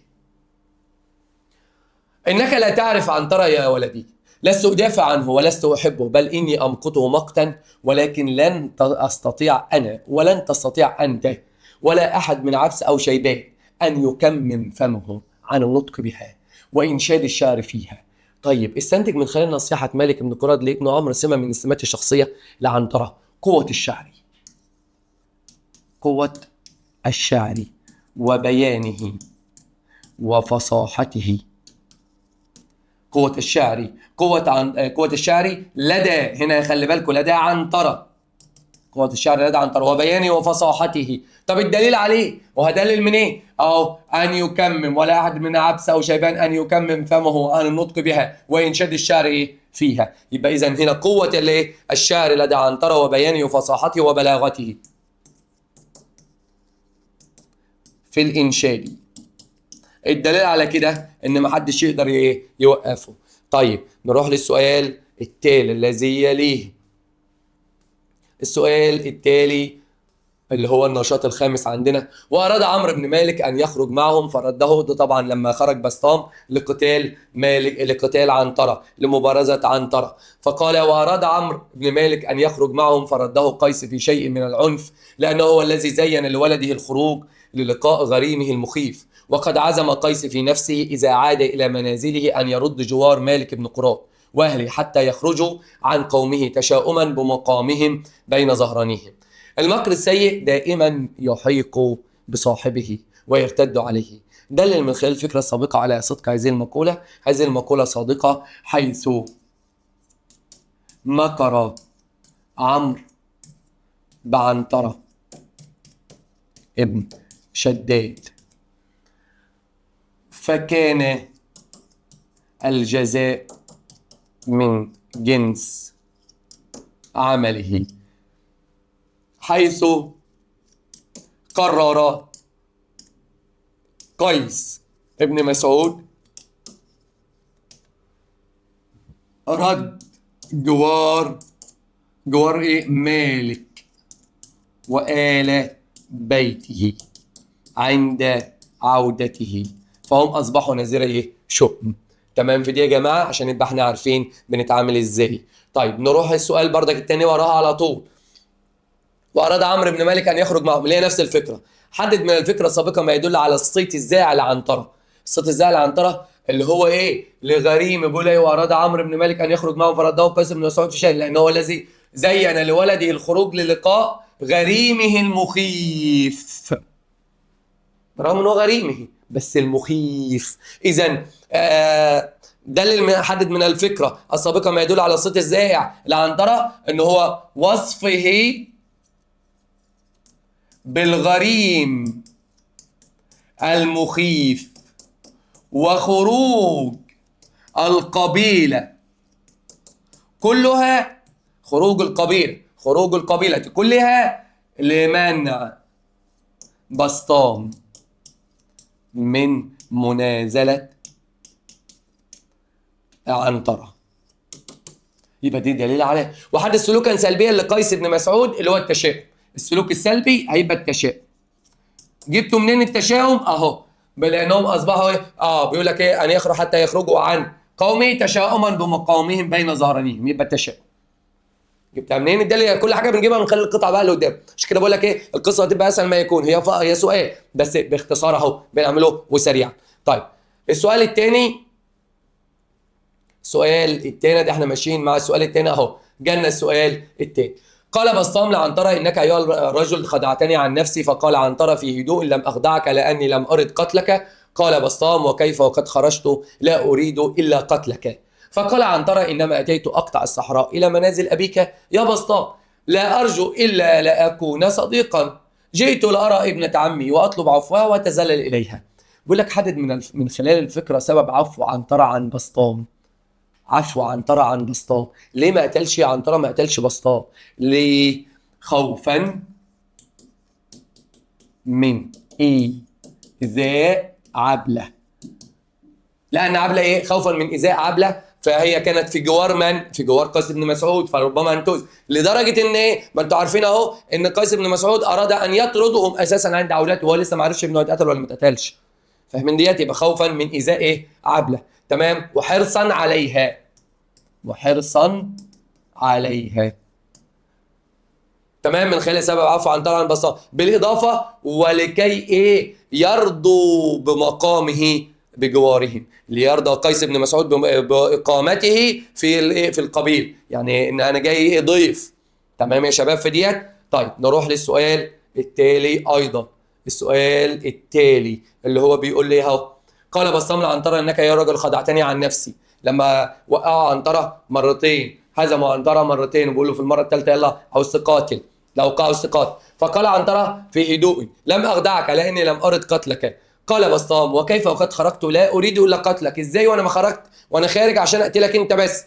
انك لا تعرف عنترة يا ولدي، لست ادافع عنه ولست احبه، بل اني امقته مقتا، ولكن لن استطيع انا ولن تستطيع انت ولا احد من عبس او شيبان ان يكمم فمه عن النطق بها وانشاد الشعر فيها. طيب استنتج من خلال نصيحة مالك بن قراد لابن عمرو سمة من السمات الشخصية لعنترة: قوة الشعر، قوة الشعر وبيانه وفصاحته. قوة الشعر، قوة الشعر لدى، هنا خلي بالكم لدى عنترة، قوة الشعر لدى عنترة وبيانه وفصاحته. طب الدليل عليه، وهدلل من ايه؟ اهو ان يكمم، ولا احد من عبس او شيبان ان يكمم فمه عن النطق بها وانشاد الشعر ايه؟ فيها. يبقى اذا هنا قوة الايه؟ الشعر لدى عنترة وبيانه وفصاحته وبلاغته في الانشاد. الدليل على كده ان محدش يقدر ايه؟ يوقفه. طيب نروح للسؤال التالي الذي يليه. السؤال التالي اللي هو النشاط الخامس عندنا. وأراد عمرو بن مالك أن يخرج معهم فرده. ده طبعا لما خرج بسطام لقتال مالك، لقتال عنترة، لمبارزة عنترة. فقال وأراد عمرو بن مالك أن يخرج معهم فرده قيس في شيء من العنف، لأنه هو الذي زين لولده الخروج للقاء غريمه المخيف. وقد عزم قيس في نفسه إذا عاد إلى منازله أن يرد جوار مالك بن قراد وأهله حتى يخرجوا عن قومه تشاؤما بمقامهم بين ظهرانيهم. المكر السيء دائما يحيق بصاحبه ويرتد عليه. دلل من خلال الفكرة السابقة على صدق هذه المقولة. هذه المقولة صادقة حيث مكر عمرو بعنترة ابن شداد فكان الجزاء من جنس عمله، حيث قرر قيس ابن مسعود رد جوار ايه؟ مالك وآل بيته عند عودته، فهم اصبحوا نذير ايه؟ شؤم. تمام في دي يا جماعة، عشان نبقى احنا عارفين بنتعامل ازاي. طيب نروح السؤال بردك التاني وراها على طول. وأراد عمرو بن مالك أن يخرج معهم، اللي هي نفس الفكرة. حدد من الفكرة السابقة ما يدل على الصيت الزاعل لعنترة. الصيت الزاعل لعنترة اللي هو إيه؟ لغريم. بيقول إيه؟ وأراد عمرو بن مالك أن يخرج معهم فرده قيس بن مسعود في شأن، لأن هو الذي زين لولده الخروج للقاء غريمه المخيف، برغم إن هو غريمه بس المخيف. إذا دلل حدد من الفكرة السابقة ما يدل على الصيت الزائع لعنترة إن هو وصفه بالغريم المخيف وخروج القبيلة كلها، خروج القبيلة، خروج القبيلة كلها لمنع بسطام من منازلة عنترة. يبقى دي دليل عليه. وحدد سلوكا سلبيا لقيس بن مسعود اللي هو التشاؤم. السلوك السلبي هيبقى التشاؤم. جبتوا منين التشاؤم؟ اهو، لانهم اصبحوا ايه؟ بيقول لك ايه؟ ان يخرج حتى يخرجوا عن قومه تشاؤما بمقامهم بين ظهرانيهم، يبقى التشاؤم. جبتها منين؟ الدليل كل حاجة بنجيبها من خلال القطعة بقى اللي قدام. عشان كده بقول لك ايه؟ القصة هتبقى اسهل ما يكون، هي سؤال بس باختصار اهو بنعمله وسريعا. طيب السؤال الثاني، السؤال الثاني ده احنا ماشيين مع السؤال الثاني اهو، جالنا السؤال الثاني. قال بسطام لعنترة انك ايها الرجل خدعتني عن نفسي، فقال عنترة في هدوء لم اخدعك لاني لم ارد قتلك. قال بسطام وكيف وقد خرجت لا اريد الا قتلك. فقال عنترة انما اتيت اقطع الصحراء الى منازل ابيك يا بسطام، لا ارجو الا لاكون صديقا، جئت لارى ابنة عمي واطلب عفوها واتذلل اليها. بيقول لك حدد من خلال الفكرة سبب عفو عنترة عن بسطام. عفو عنترة عن بسطام، ليه ما قتلش عنترة؟ ما قتلش بسطام ليه؟ خوفا من إيذاء عبلة. لأن عبلة إيه؟ خوفا من إيذاء عبلة، فهي كانت في جوار من؟ في جوار قيس بن مسعود، فربما أن تؤذي، لدرجة إن إيه؟ ما أنتوا عارفين أهو إن قيس بن مسعود أراد أن يطردهم أساسا عند عودته، وهو لسه ما عرفش ابنه اتقتل ولا ما اتقتلش. فاهمين ديت؟ يبقى خوفا من إيذاء إيه؟ عبلة. تمام؟ وحرصا عليها. وحرصا عليها. تمام، من خلال سبب عفو عنترة عن بسطام، بالاضافة ولكي ايه؟ يرضوا بمقامه بجوارهم، ليرضى قيس بن مسعود باقامته في الايه؟ في القبيل، يعني ان انا جاي ايه؟ ضيف. تمام يا شباب في ديت؟ طيب نروح للسؤال التالي ايضا. السؤال التالي اللي هو بيقول لي اهو، قال بسطام لعنترة انك يا رجل خدعتني عن نفسي. لما وقعوا عنترة مرتين، هزموا عنترة مرتين، وبيقول له في المرة الثالثة يلا عاوز تقاتل، لو عاوز تقاتل. فقال عنترة في هدوء لم اخدعك لاني لم ارد قتلك. قال بسطام وكيف وقد خرجت لا اريد الا قتلك، ازاي وانا ما خرجت وانا خارج عشان اقتلك انت بس؟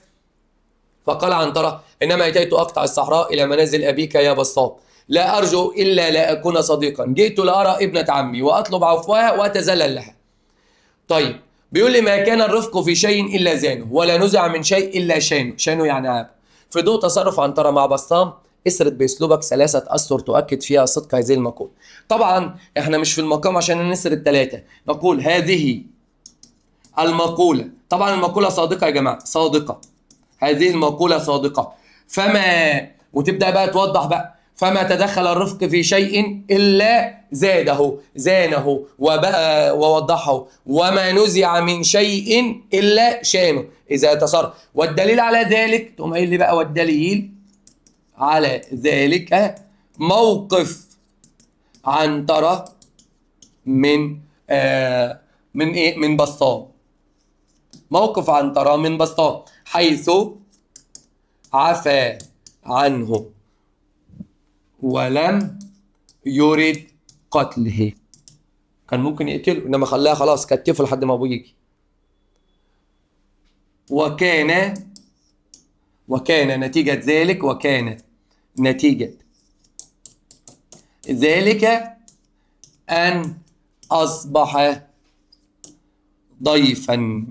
فقال عنترة انما اتيت اقطع الصحراء الى منازل ابيك يا بسطام، لا ارجو الا لا اكون صديقا، جئت لارى ابنة عمي واطلب عفوها واتذلل لها. طيب بيقول لي ما كان الرفق في شيء الا زانه، ولا نزع من شيء الا شانه، شانه يعني عاب. في ضوء تصرف عنترة مع بسطام اسرد باسلوبك 3 اسطر تؤكد فيها صدق هذه المقولة. طبعا احنا مش في المقام عشان نسرد 3، نقول هذه المقولة، طبعا المقولة صادقة يا جماعة، صادقة، هذه المقولة صادقة. فما، وتبدأ بقى توضح بقى، فما تدخل الرفق في شيء إلا زاده، زانه وبقى ووضحه، وما نزع من شيء إلا شانه إذا تصرف. والدليل على ذلك، تقوم قايل لي بقى والدليل على ذلك موقف عنترة من من إيه؟ من بسطام. موقف عنترة من بسطام حيث عفى عنه ولم يرد قتله. كان ممكن يقتله انما خلاها خلاص كتفه لحد ما ابوه يجي. وكان نتيجة ذلك، وكان نتيجة ذلك أن أصبح ضيفا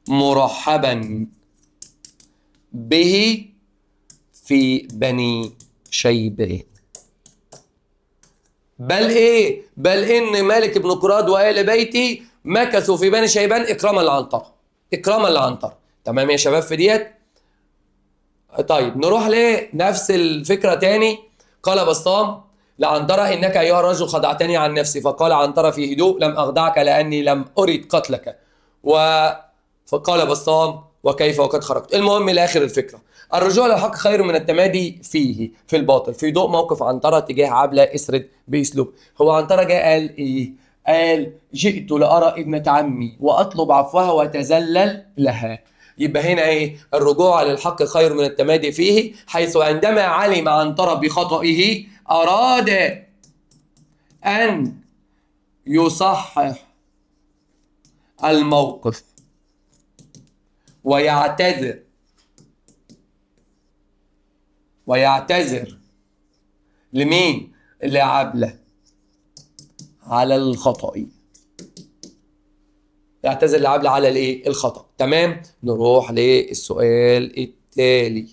مرحبا به في بني شيبان. بل ايه؟ بل ان مالك بن قراد وآل بيته مكثوا في بني شيبان اكراما لعنترة، اكراما لعنترة. تمام يا شباب في ديت؟ طيب نروح لنفس الفكرة تاني. قال بسطام لعنترة انك ايها الرجل خدعتني عن نفسي، فقال عنترة في هدوء لم اخدعك لاني لم ارد قتلك. فقال بسطام وكيف وقد خرجت. المهم الى اخر الفكرة، الرجوع للحق خير من التمادي فيه في الباطل. في ضوء موقف عنترة تجاه عبلة اسرد باسلوب. هو عنترة جاء قال ايه؟ قال جئت لارى ابنة عمي واطلب عفوها واتذلل لها. يبقى هنا ايه؟ الرجوع للحق خير من التمادي فيه، حيث عندما علم عنترة بخطئه اراد ان يصحح الموقف ويعتذر، ويعتذر لمين؟ لعبلة على الخطأ. اعتذر لعبلة على الايه؟ الخطأ. تمام؟ نروح للسؤال التالي.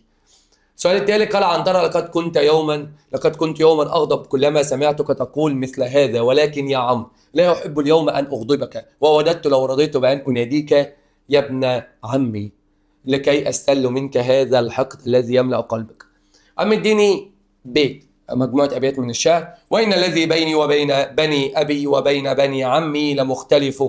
السؤال التالي قال عنترة: لقد كنت يوما أغضب كلما سمعتك تقول مثل هذا، ولكن يا عمرو لا أحب اليوم أن أغضبك، ووددت لو رضيت بأن أناديك يا ابن عمي لكي أستل منك هذا الحقد الذي يملأ قلبك. أم اديني بيت، مجموعة أبيات من الشعر: وإن الذي بيني وبين بني أبي وبين بني عمي لمختلف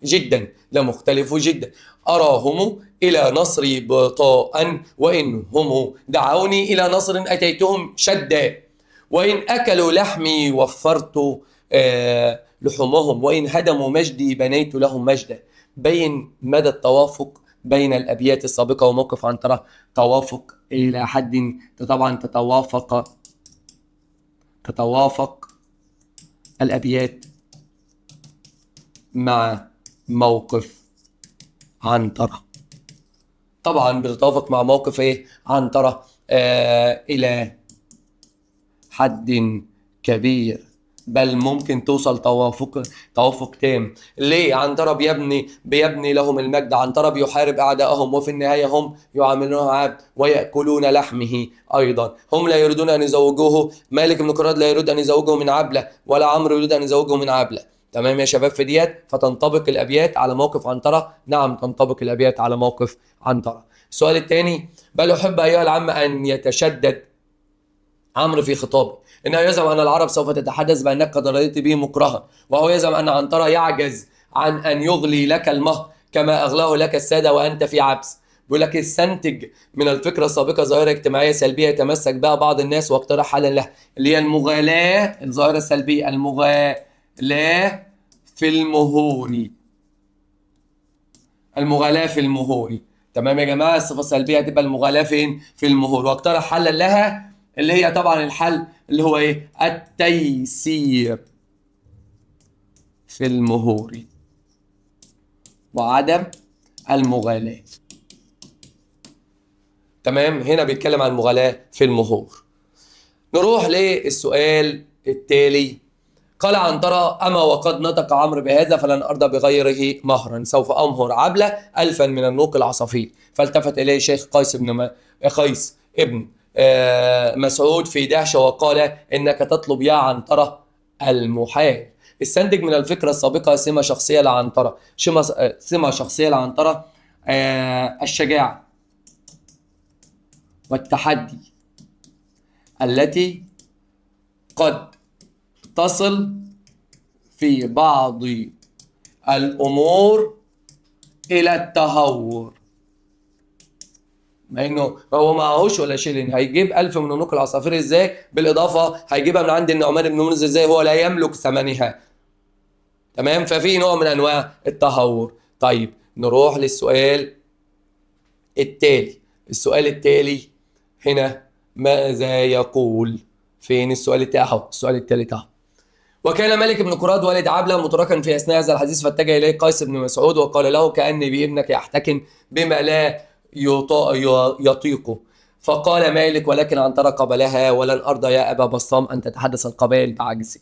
جدا، لمختلف جدا، أراهم إلى نصري بطاء، وإن هم دعوني إلى نصر أتيتهم شدا، وإن أكلوا لحمي وفرت لحومهم، وإن هدموا مجدي بنيت لهم مجدا. بين مدى التوافق بين الأبيات السابقة وموقف عنترة، توافق إلى حد طبعا، تتوافق الأبيات مع موقف عنترة، طبعا بتتوافق مع موقف ايه؟ عنترة الى حد كبير، بل ممكن توصل توافق تام. ليه؟ عنترة بيبني لهم المجد، عنترة بيحارب أعدائهم، وفي النهاية هم يعاملونه عبد ويأكلون لحمه أيضا. هم لا يريدون أن يزوجوه، مالك بن قراد لا يريد أن يزوجه من عبلة، ولا عمرو يريد أن يزوجه من عبلة. تمام يا شباب في ديت؟ فتنطبق الأبيات على موقف عنترة. نعم تنطبق الأبيات على موقف عنترة. السؤال الثاني: بل أحب أيها العم أن يتشدد عمرو في خطابه، إنه يزعم أن العرب سوف تتحدث بأنك قد رضيت به مكرها، وهو يزعم أن عنترة يعجز عن أن يغلي لك المهر كما أغلاه لك السادة وأنت في عبس. بيقول لك استنتج من الفكرة السابقة ظاهرة اجتماعية سلبية يتمسك بها بعض الناس واقترح حلا لها، اللي هي المغالاة، الظاهرة السلبية المغالاة في المهور، المغالاة في المهور. تمام يا جماعة، الصفة السلبية هتبقى المغالاة فين؟ في المهور. واقترح حلا لها اللي هي طبعا الحل اللي هو ايه؟ التيسير في المهور وعدم المغالاة. تمام، هنا بيتكلم عن المغالاة في المهور. نروح للسؤال التالي. قال عنترة: أما وقد نطق عمرو بهذا فلن أرضى بغيره مهرا، سوف أمهر عبلة 1000 من النوق العصافير. فالتفت إليه شيخ قيس بن قيس ابن مسعود في دهشة وقال: إنك تطلب يا عنترة المحال. استنتج من الفكرة السابقة سمة شخصية لعنترة، سمة شخصية لعنترة الشجاعة والتحدي التي قد تصل في بعض الأمور إلى التهور. مع انه هو معهوش ولا شيلين، هيجيب 1000 من نوق العصافير ازاي؟ بالاضافة هيجيبها من عند النعمان بن منذر ازاي؟ هو لا يملك ثمنها. تمام، ففي نوع من انواع التهور. طيب نروح للسؤال التالي. السؤال التالي هنا ماذا يقول؟ فين السؤال التالي؟ اهو السؤال التالي اهو. وكان مالك بن قراد والد عبلة متركا في اثناء هذا الحديث، فاتجه اليه قيس بن مسعود وقال له: كأني بابنك يحتكم بما لا يطيقه. فقال مالك: ولكن عنترة قبلها، ولن أرضى يا أبا بسام أن تتحدث القبائل بعجزي.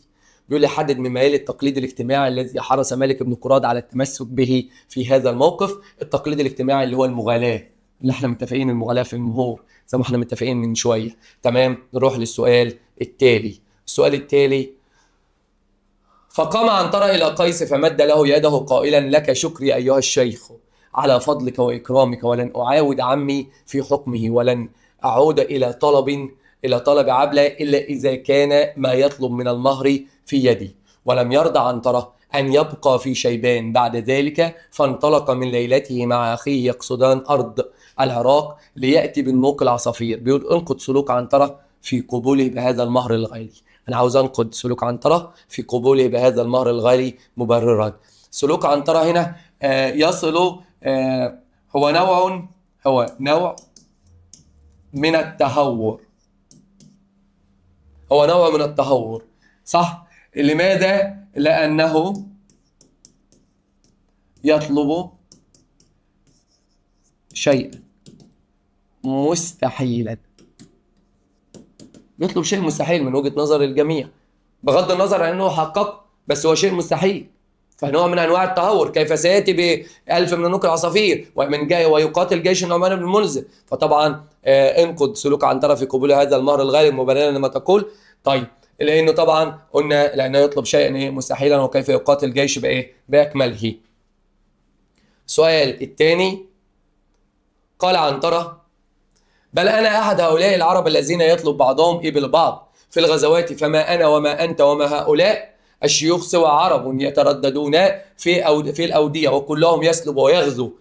بيقول لي حدد من ميال التقليد الاجتماعي الذي حرص مالك بن قراد على التمسك به في هذا الموقف. التقليد الاجتماعي اللي هو المغالاة، اللي احنا متفقين المغالاة في المهور زي ما احنا متفقين من شوية. تمام، نروح للسؤال التالي. السؤال التالي: فقام عنترة إلى قيس فمد له يده قائلا: لك شكري أيها الشيخ على فضلك وإكرامك، ولن أعاود عمي في حكمه، ولن أعود إلى طلب عبلة إلا إذا كان ما يطلب من المهر في يدي. ولم يرضى عنترة أن يبقى في شيبان بعد ذلك، فانطلق من ليلته مع أخيه يقصدان أرض العراق ليأتي بالنوق العصافير. بيقول انقد سلوك عنترة في قبوله بهذا المهر الغالي. أنا عاوز أنقد سلوك عنترة في قبوله بهذا المهر الغالي مبررا. سلوك عنترة هنا يصل هو نوع من التهور، هو نوع من التهور، صح؟ لماذا؟ لأنه يطلب شيئا مستحيلا، بيطلب شيء مستحيل من وجهة نظر الجميع، بغض النظر عن انه حققه، بس هو شيء مستحيل. فنوع من انواع التهور، كيف سياتي ب1000 من النوق العصافير ومن جاي ويقاتل جيش النعمان بن المنذر؟ فطبعا انقد سلوك عنترة في قبول هذا المهر الغالي مبررا لما تقول. طيب لانه طبعا قلنا لانه يطلب شيئا مستحيلا، وكيف يقاتل جيش بايه؟ باكمله. السؤال الثاني قال عنترة: بل انا احد هؤلاء العرب الذين يطلب بعضهم ابل بعض في الغزوات، فما انا وما انت وما هؤلاء الشيوخ سوى عرب يترددون في الاودية، وكلهم يسلب ويغزو.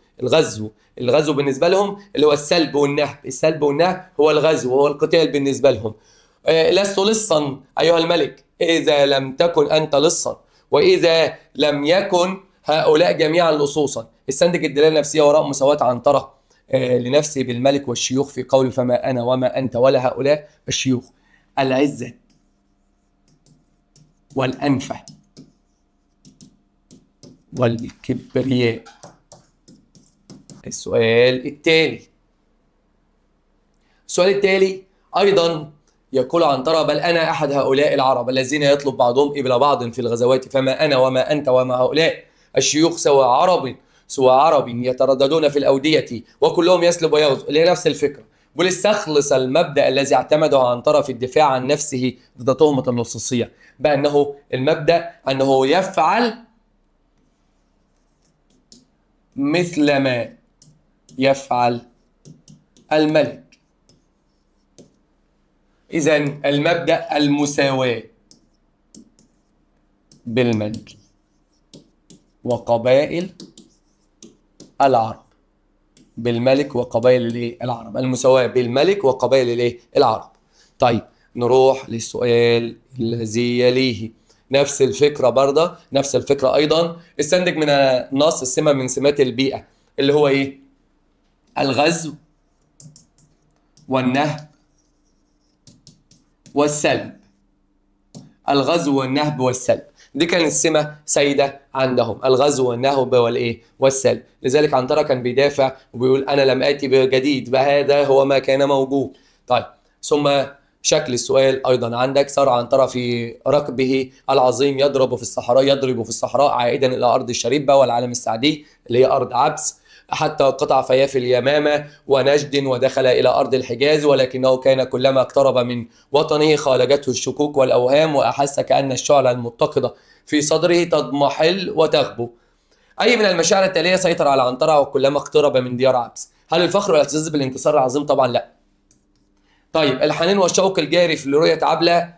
الغزو بالنسبة لهم اللي هو السلب والنهب، السلب والنهب هو الغزو وهو القتال بالنسبة لهم. لست لصا ايها الملك اذا لم تكن انت لصا، واذا لم يكن هؤلاء جميعا لصوصا. استنتج الدلالة النفسية وراء مساواة عنترة لنفسه بالملك والشيوخ في قول فما انا وما انت ولا هؤلاء الشيوخ. العزة والأنفة والكبرياء. السؤال التالي، السؤال التالي أيضا يقول عنترة: بل أنا أحد هؤلاء العرب الذين يطلب بعضهم إبل بعض في الغزوات، فما أنا وما أنت وما هؤلاء الشيوخ سوى عرب يترددون في الأودية، وكلهم يسلب ويغزو. اللي هي نفس الفكرة. بيقول استخلص المبدأ الذي اعتمده عنترة في الدفاع عن نفسه ضد تهمة اللصوصية، بأنه المبدأ أنه يفعل مثل ما يفعل الملك. إذا المبدأ المساواة بالملك وقبائل العرب، بالملك وقبائل العرب، المساواة بالملك وقبائل العرب. طيب نروح للسؤال الذي يليه، نفس الفكرة برضه، نفس الفكرة أيضا. استنتج من النص السمة من سمات البيئة اللي هو إيه؟ الغزو والنهب والسلب. الغزو والنهب والسلب، دي كانت السمة سيدة عندهم، الغزو والنهب والايه؟ والسلب. لذلك عنترة كان بيدافع وبيقول انا لم اتي بجديد، فهذا هو ما كان موجود. طيب ثم شكل السؤال ايضا عندك: سار عنترة في ركبه العظيم يضرب في الصحراء عائدا الى ارض الشريبة والعالم السعدي اللي هي ارض عبس، حتى قطع فيافي اليمامة ونجد ودخل إلى أرض الحجاز، ولكنه كان كلما اقترب من وطنه خالجته الشكوك والأوهام، وأحس كأن الشعلة المتقدة في صدره تضمحل وتغبو. أي من المشاعر التالية سيطر على عنترة وكلما اقترب من ديار عبس؟ هل الفخر والاعتزاز بالانتصار العظيم؟ طبعا لا. طيب الحنين والشوق الجاري في رؤية عبلة؟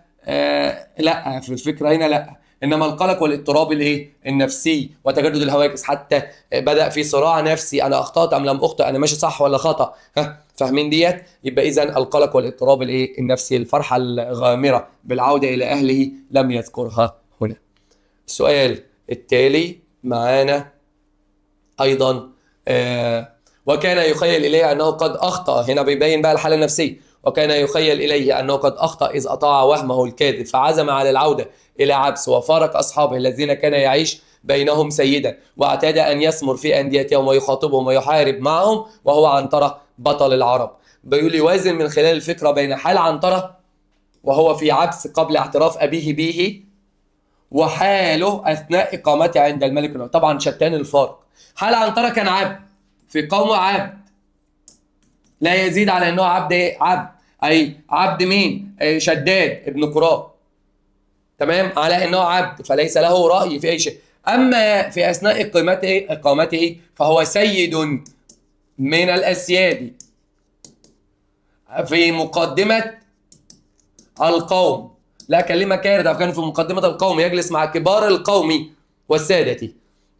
لا، في الفكرة هنا لا. انما القلق والاضطراب الايه؟ النفسي وتجدد الهواجس، حتى بدا في صراع نفسي، انا اخطات ام لم اخطئ، انا ماشي صح ولا خطا، ها فاهمين ديت؟ يبقى اذا القلق والاضطراب الايه؟ النفسي، الفرحة الغامره بالعودة الى اهله لم يذكرها هنا. السؤال التالي معانا ايضا وكان يخيل اليه انه قد اخطا، هنا بيبين بقى الحالة النفسية. وكان يخيل إليه أنه قد أخطأ إذ أطاع وهمه الكاذب، فعزم على العودة إلى عبس وفارق أصحابه الذين كان يعيش بينهم سيدا، واعتاد أن يسمر في أنديتهم ويخاطبهم ويحارب معهم، وهو عنترة بطل العرب. بيقول يوازن من خلال الفكرة بين حال عنترة وهو في عبس قبل اعتراف أبيه به، وحاله أثناء إقامته عند الملك. طبعا شتان الفارق. حال عنترة كان عبد في قومه، عبد لا يزيد على أنه عبد إيه؟ عبد، أي عبد مين؟ شداد ابن قراء، تمام، على أنه عبد فليس له رأي في أي شيء. أما في أثناء إقامته فهو سيد من الأسياد في مقدمة القوم، لا كلمة كارثة، كان في مقدمة القوم يجلس مع كبار القوم والسادة،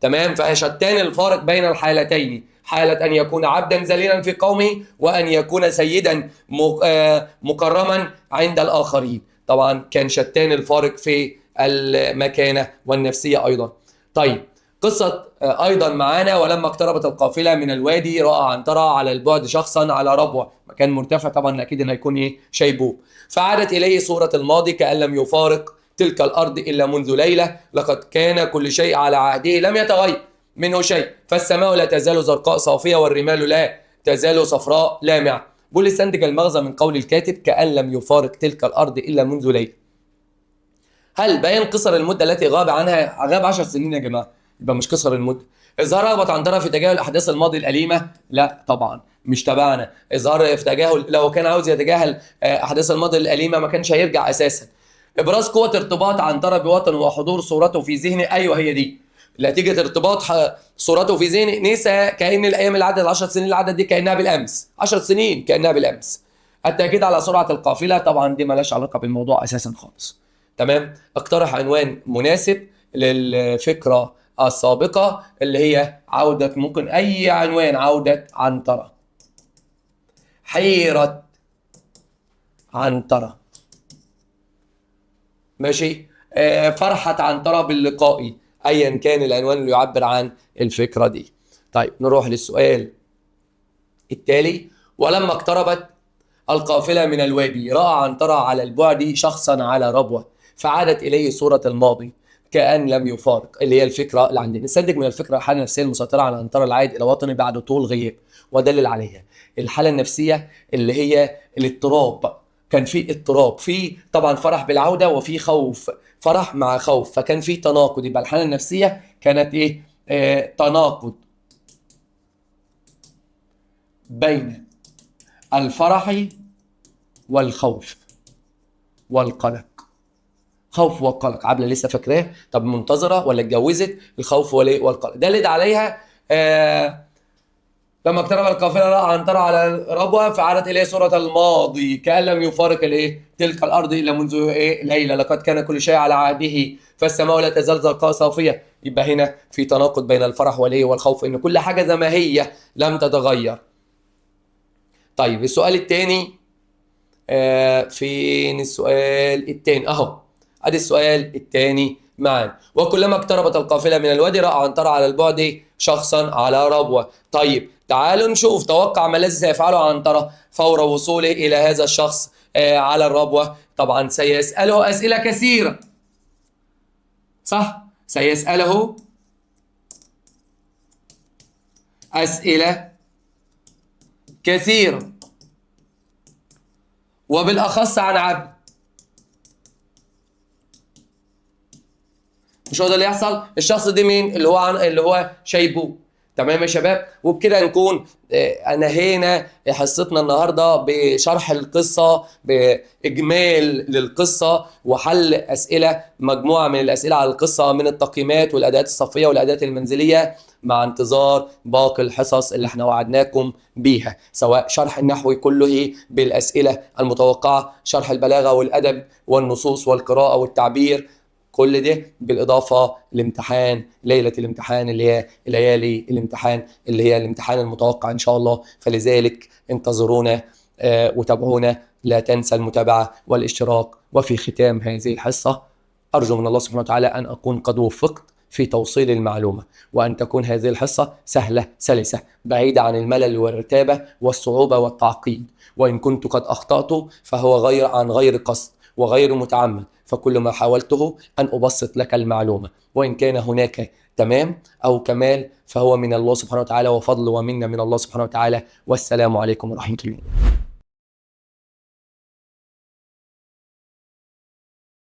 تمام. فشتان الفارق بين الحالتين، حالة أن يكون عبدا ذليلا في قومه وأن يكون سيدا مكرما عند الآخرين. طبعا كان شتان الفارق في المكانة والنفسية أيضا. طيب قصة أيضا معانا: ولما اقتربت القافلة من الوادي رأى عنترة على البعد شخصا على ربوة، مكان مرتفع طبعا أكيد إنه هيكون إيه؟ شيبوب. فعادت إليه صورة الماضي كأن لم يفارق تلك الأرض إلا منذ ليلة، لقد كان كل شيء على عهده لم يتغير منه شيء، فالسماء لا تزال زرقاء صافية والرمال لا تزال صفراء لامعة. بيقول استنتج المغزى من قول الكاتب كأن لم يفارق تلك الأرض إلا منذ ليلة. هل بيان قصر المدة التي غاب عنها؟ غاب 10 سنين يا جماعة. يبقى مش قصر المدة. اظهار رغبة عنترة في تجاهل احداث الماضي الاليمة، لا طبعا مش تبعنا. اظهار في تجاهل، لو كان عاوز يتجاهل احداث الماضي الاليمة ما كانش هيرجع اساسا. ابراز قوة ارتباط عنترة بوطنه وحضور صورته في ذهنه، ايوه هي دي نتيجة ارتباط صورته في ذهنه، نسى كأن الايام اللي عدت 10 سنين اللي عدت دي كأنها بالامس، 10 سنين كأنها بالامس. التأكيد على سرعة القافلة، طبعا دي مالهاش علاقة بالموضوع اساسا خالص. تمام. اقترح عنوان مناسب للفكرة السابقة اللي هي عودة، ممكن أي عنوان، عودة عنترة، حيرة عنترة، ماشي، فرحة عنترة باللقاء، أيا كان العنوان اللي يعبر عن الفكرة دي. طيب نروح للسؤال التالي. ولما اقتربت القافلة من الوادي رأى عنترة على البعد شخصا على ربوة، فعادت إليه صورة الماضي كأن لم يفارق، اللي هي الفكرة اللي عندنا. نستنتج من الفكرة الحالة النفسية المسيطرة على عنترة العائد إلى وطنه بعد طول غياب، ودلل عليها الحالة النفسية اللي هي الاضطراب. كان في اضطراب، في طبعا فرح بالعودة وفي خوف، فرح مع خوف، فكان في تناقض. يبقى الحالة النفسية كانت إيه؟ تناقض بين الفرح والخوف والقلق. خوف وقلق، عبلة لسه فاكراه؟ طب منتظرة ولا اتجوزت؟ الخوف والقلق دلت عليها. لما اقترب القافلة رأى عنترة على ربوة فعادت إليه صورة الماضي كأن لم يفارق الإيه؟ تلك الأرض إلا منذ إيه؟ ليلة، لقد كان كل شيء على عهده فالسماء لا تزال زرقاء صافية. يبقى هنا في تناقض بين الفرح والإيه؟ والخوف، إن كل حاجة زي ما هي لم تتغير. طيب السؤال الثاني، فين السؤال الثاني؟ أهو ادي السؤال الثاني معانا. وكلما اقتربت القافلة من الوادي راى عنترة على البعد شخصا على ربوه. طيب تعالوا نشوف توقع ما الذي سيفعله عنترة فور وصوله الى هذا الشخص على الربوه. طبعا سيساله اسئلة كثيرة، صح؟ سيساله اسئلة كثيرة، وبالاخص عن عبد. مش هو ده اللي يحصل؟ الشخص ده مين؟ اللي هو اللي هو شيبوب. تمام يا شباب؟ وبكده نكون انهينا حصتنا النهارده بشرح القصة، باجمال للقصة، وحل اسئلة، مجموعة من الاسئلة على القصة من التقييمات والاداءات الصفية والاداءات المنزلية، مع انتظار باقي الحصص اللي احنا وعدناكم بيها، سواء شرح النحو كله بالاسئلة المتوقعة، شرح البلاغة والادب والنصوص والقراءة والتعبير، كل ده بالإضافة لامتحان ليلة الامتحان اللي هي ليالي الامتحان اللي هي الامتحان المتوقع إن شاء الله. فلذلك انتظرونا وتابعونا، لا تنسى المتابعة والاشتراك. وفي ختام هذه الحصة أرجو من الله سبحانه وتعالى أن أكون قد وفقت في توصيل المعلومة، وأن تكون هذه الحصة سهلة سلسة بعيدة عن الملل والرتابة والصعوبة والتعقيد. وإن كنت قد أخطأت فهو غير عن غير قصد وغير متعمد، فكل ما حاولته أن أبسط لك المعلومة، وإن كان هناك تمام أو كمال فهو من الله سبحانه وتعالى وفضل ومنة من الله سبحانه وتعالى. والسلام عليكم ورحمة الله.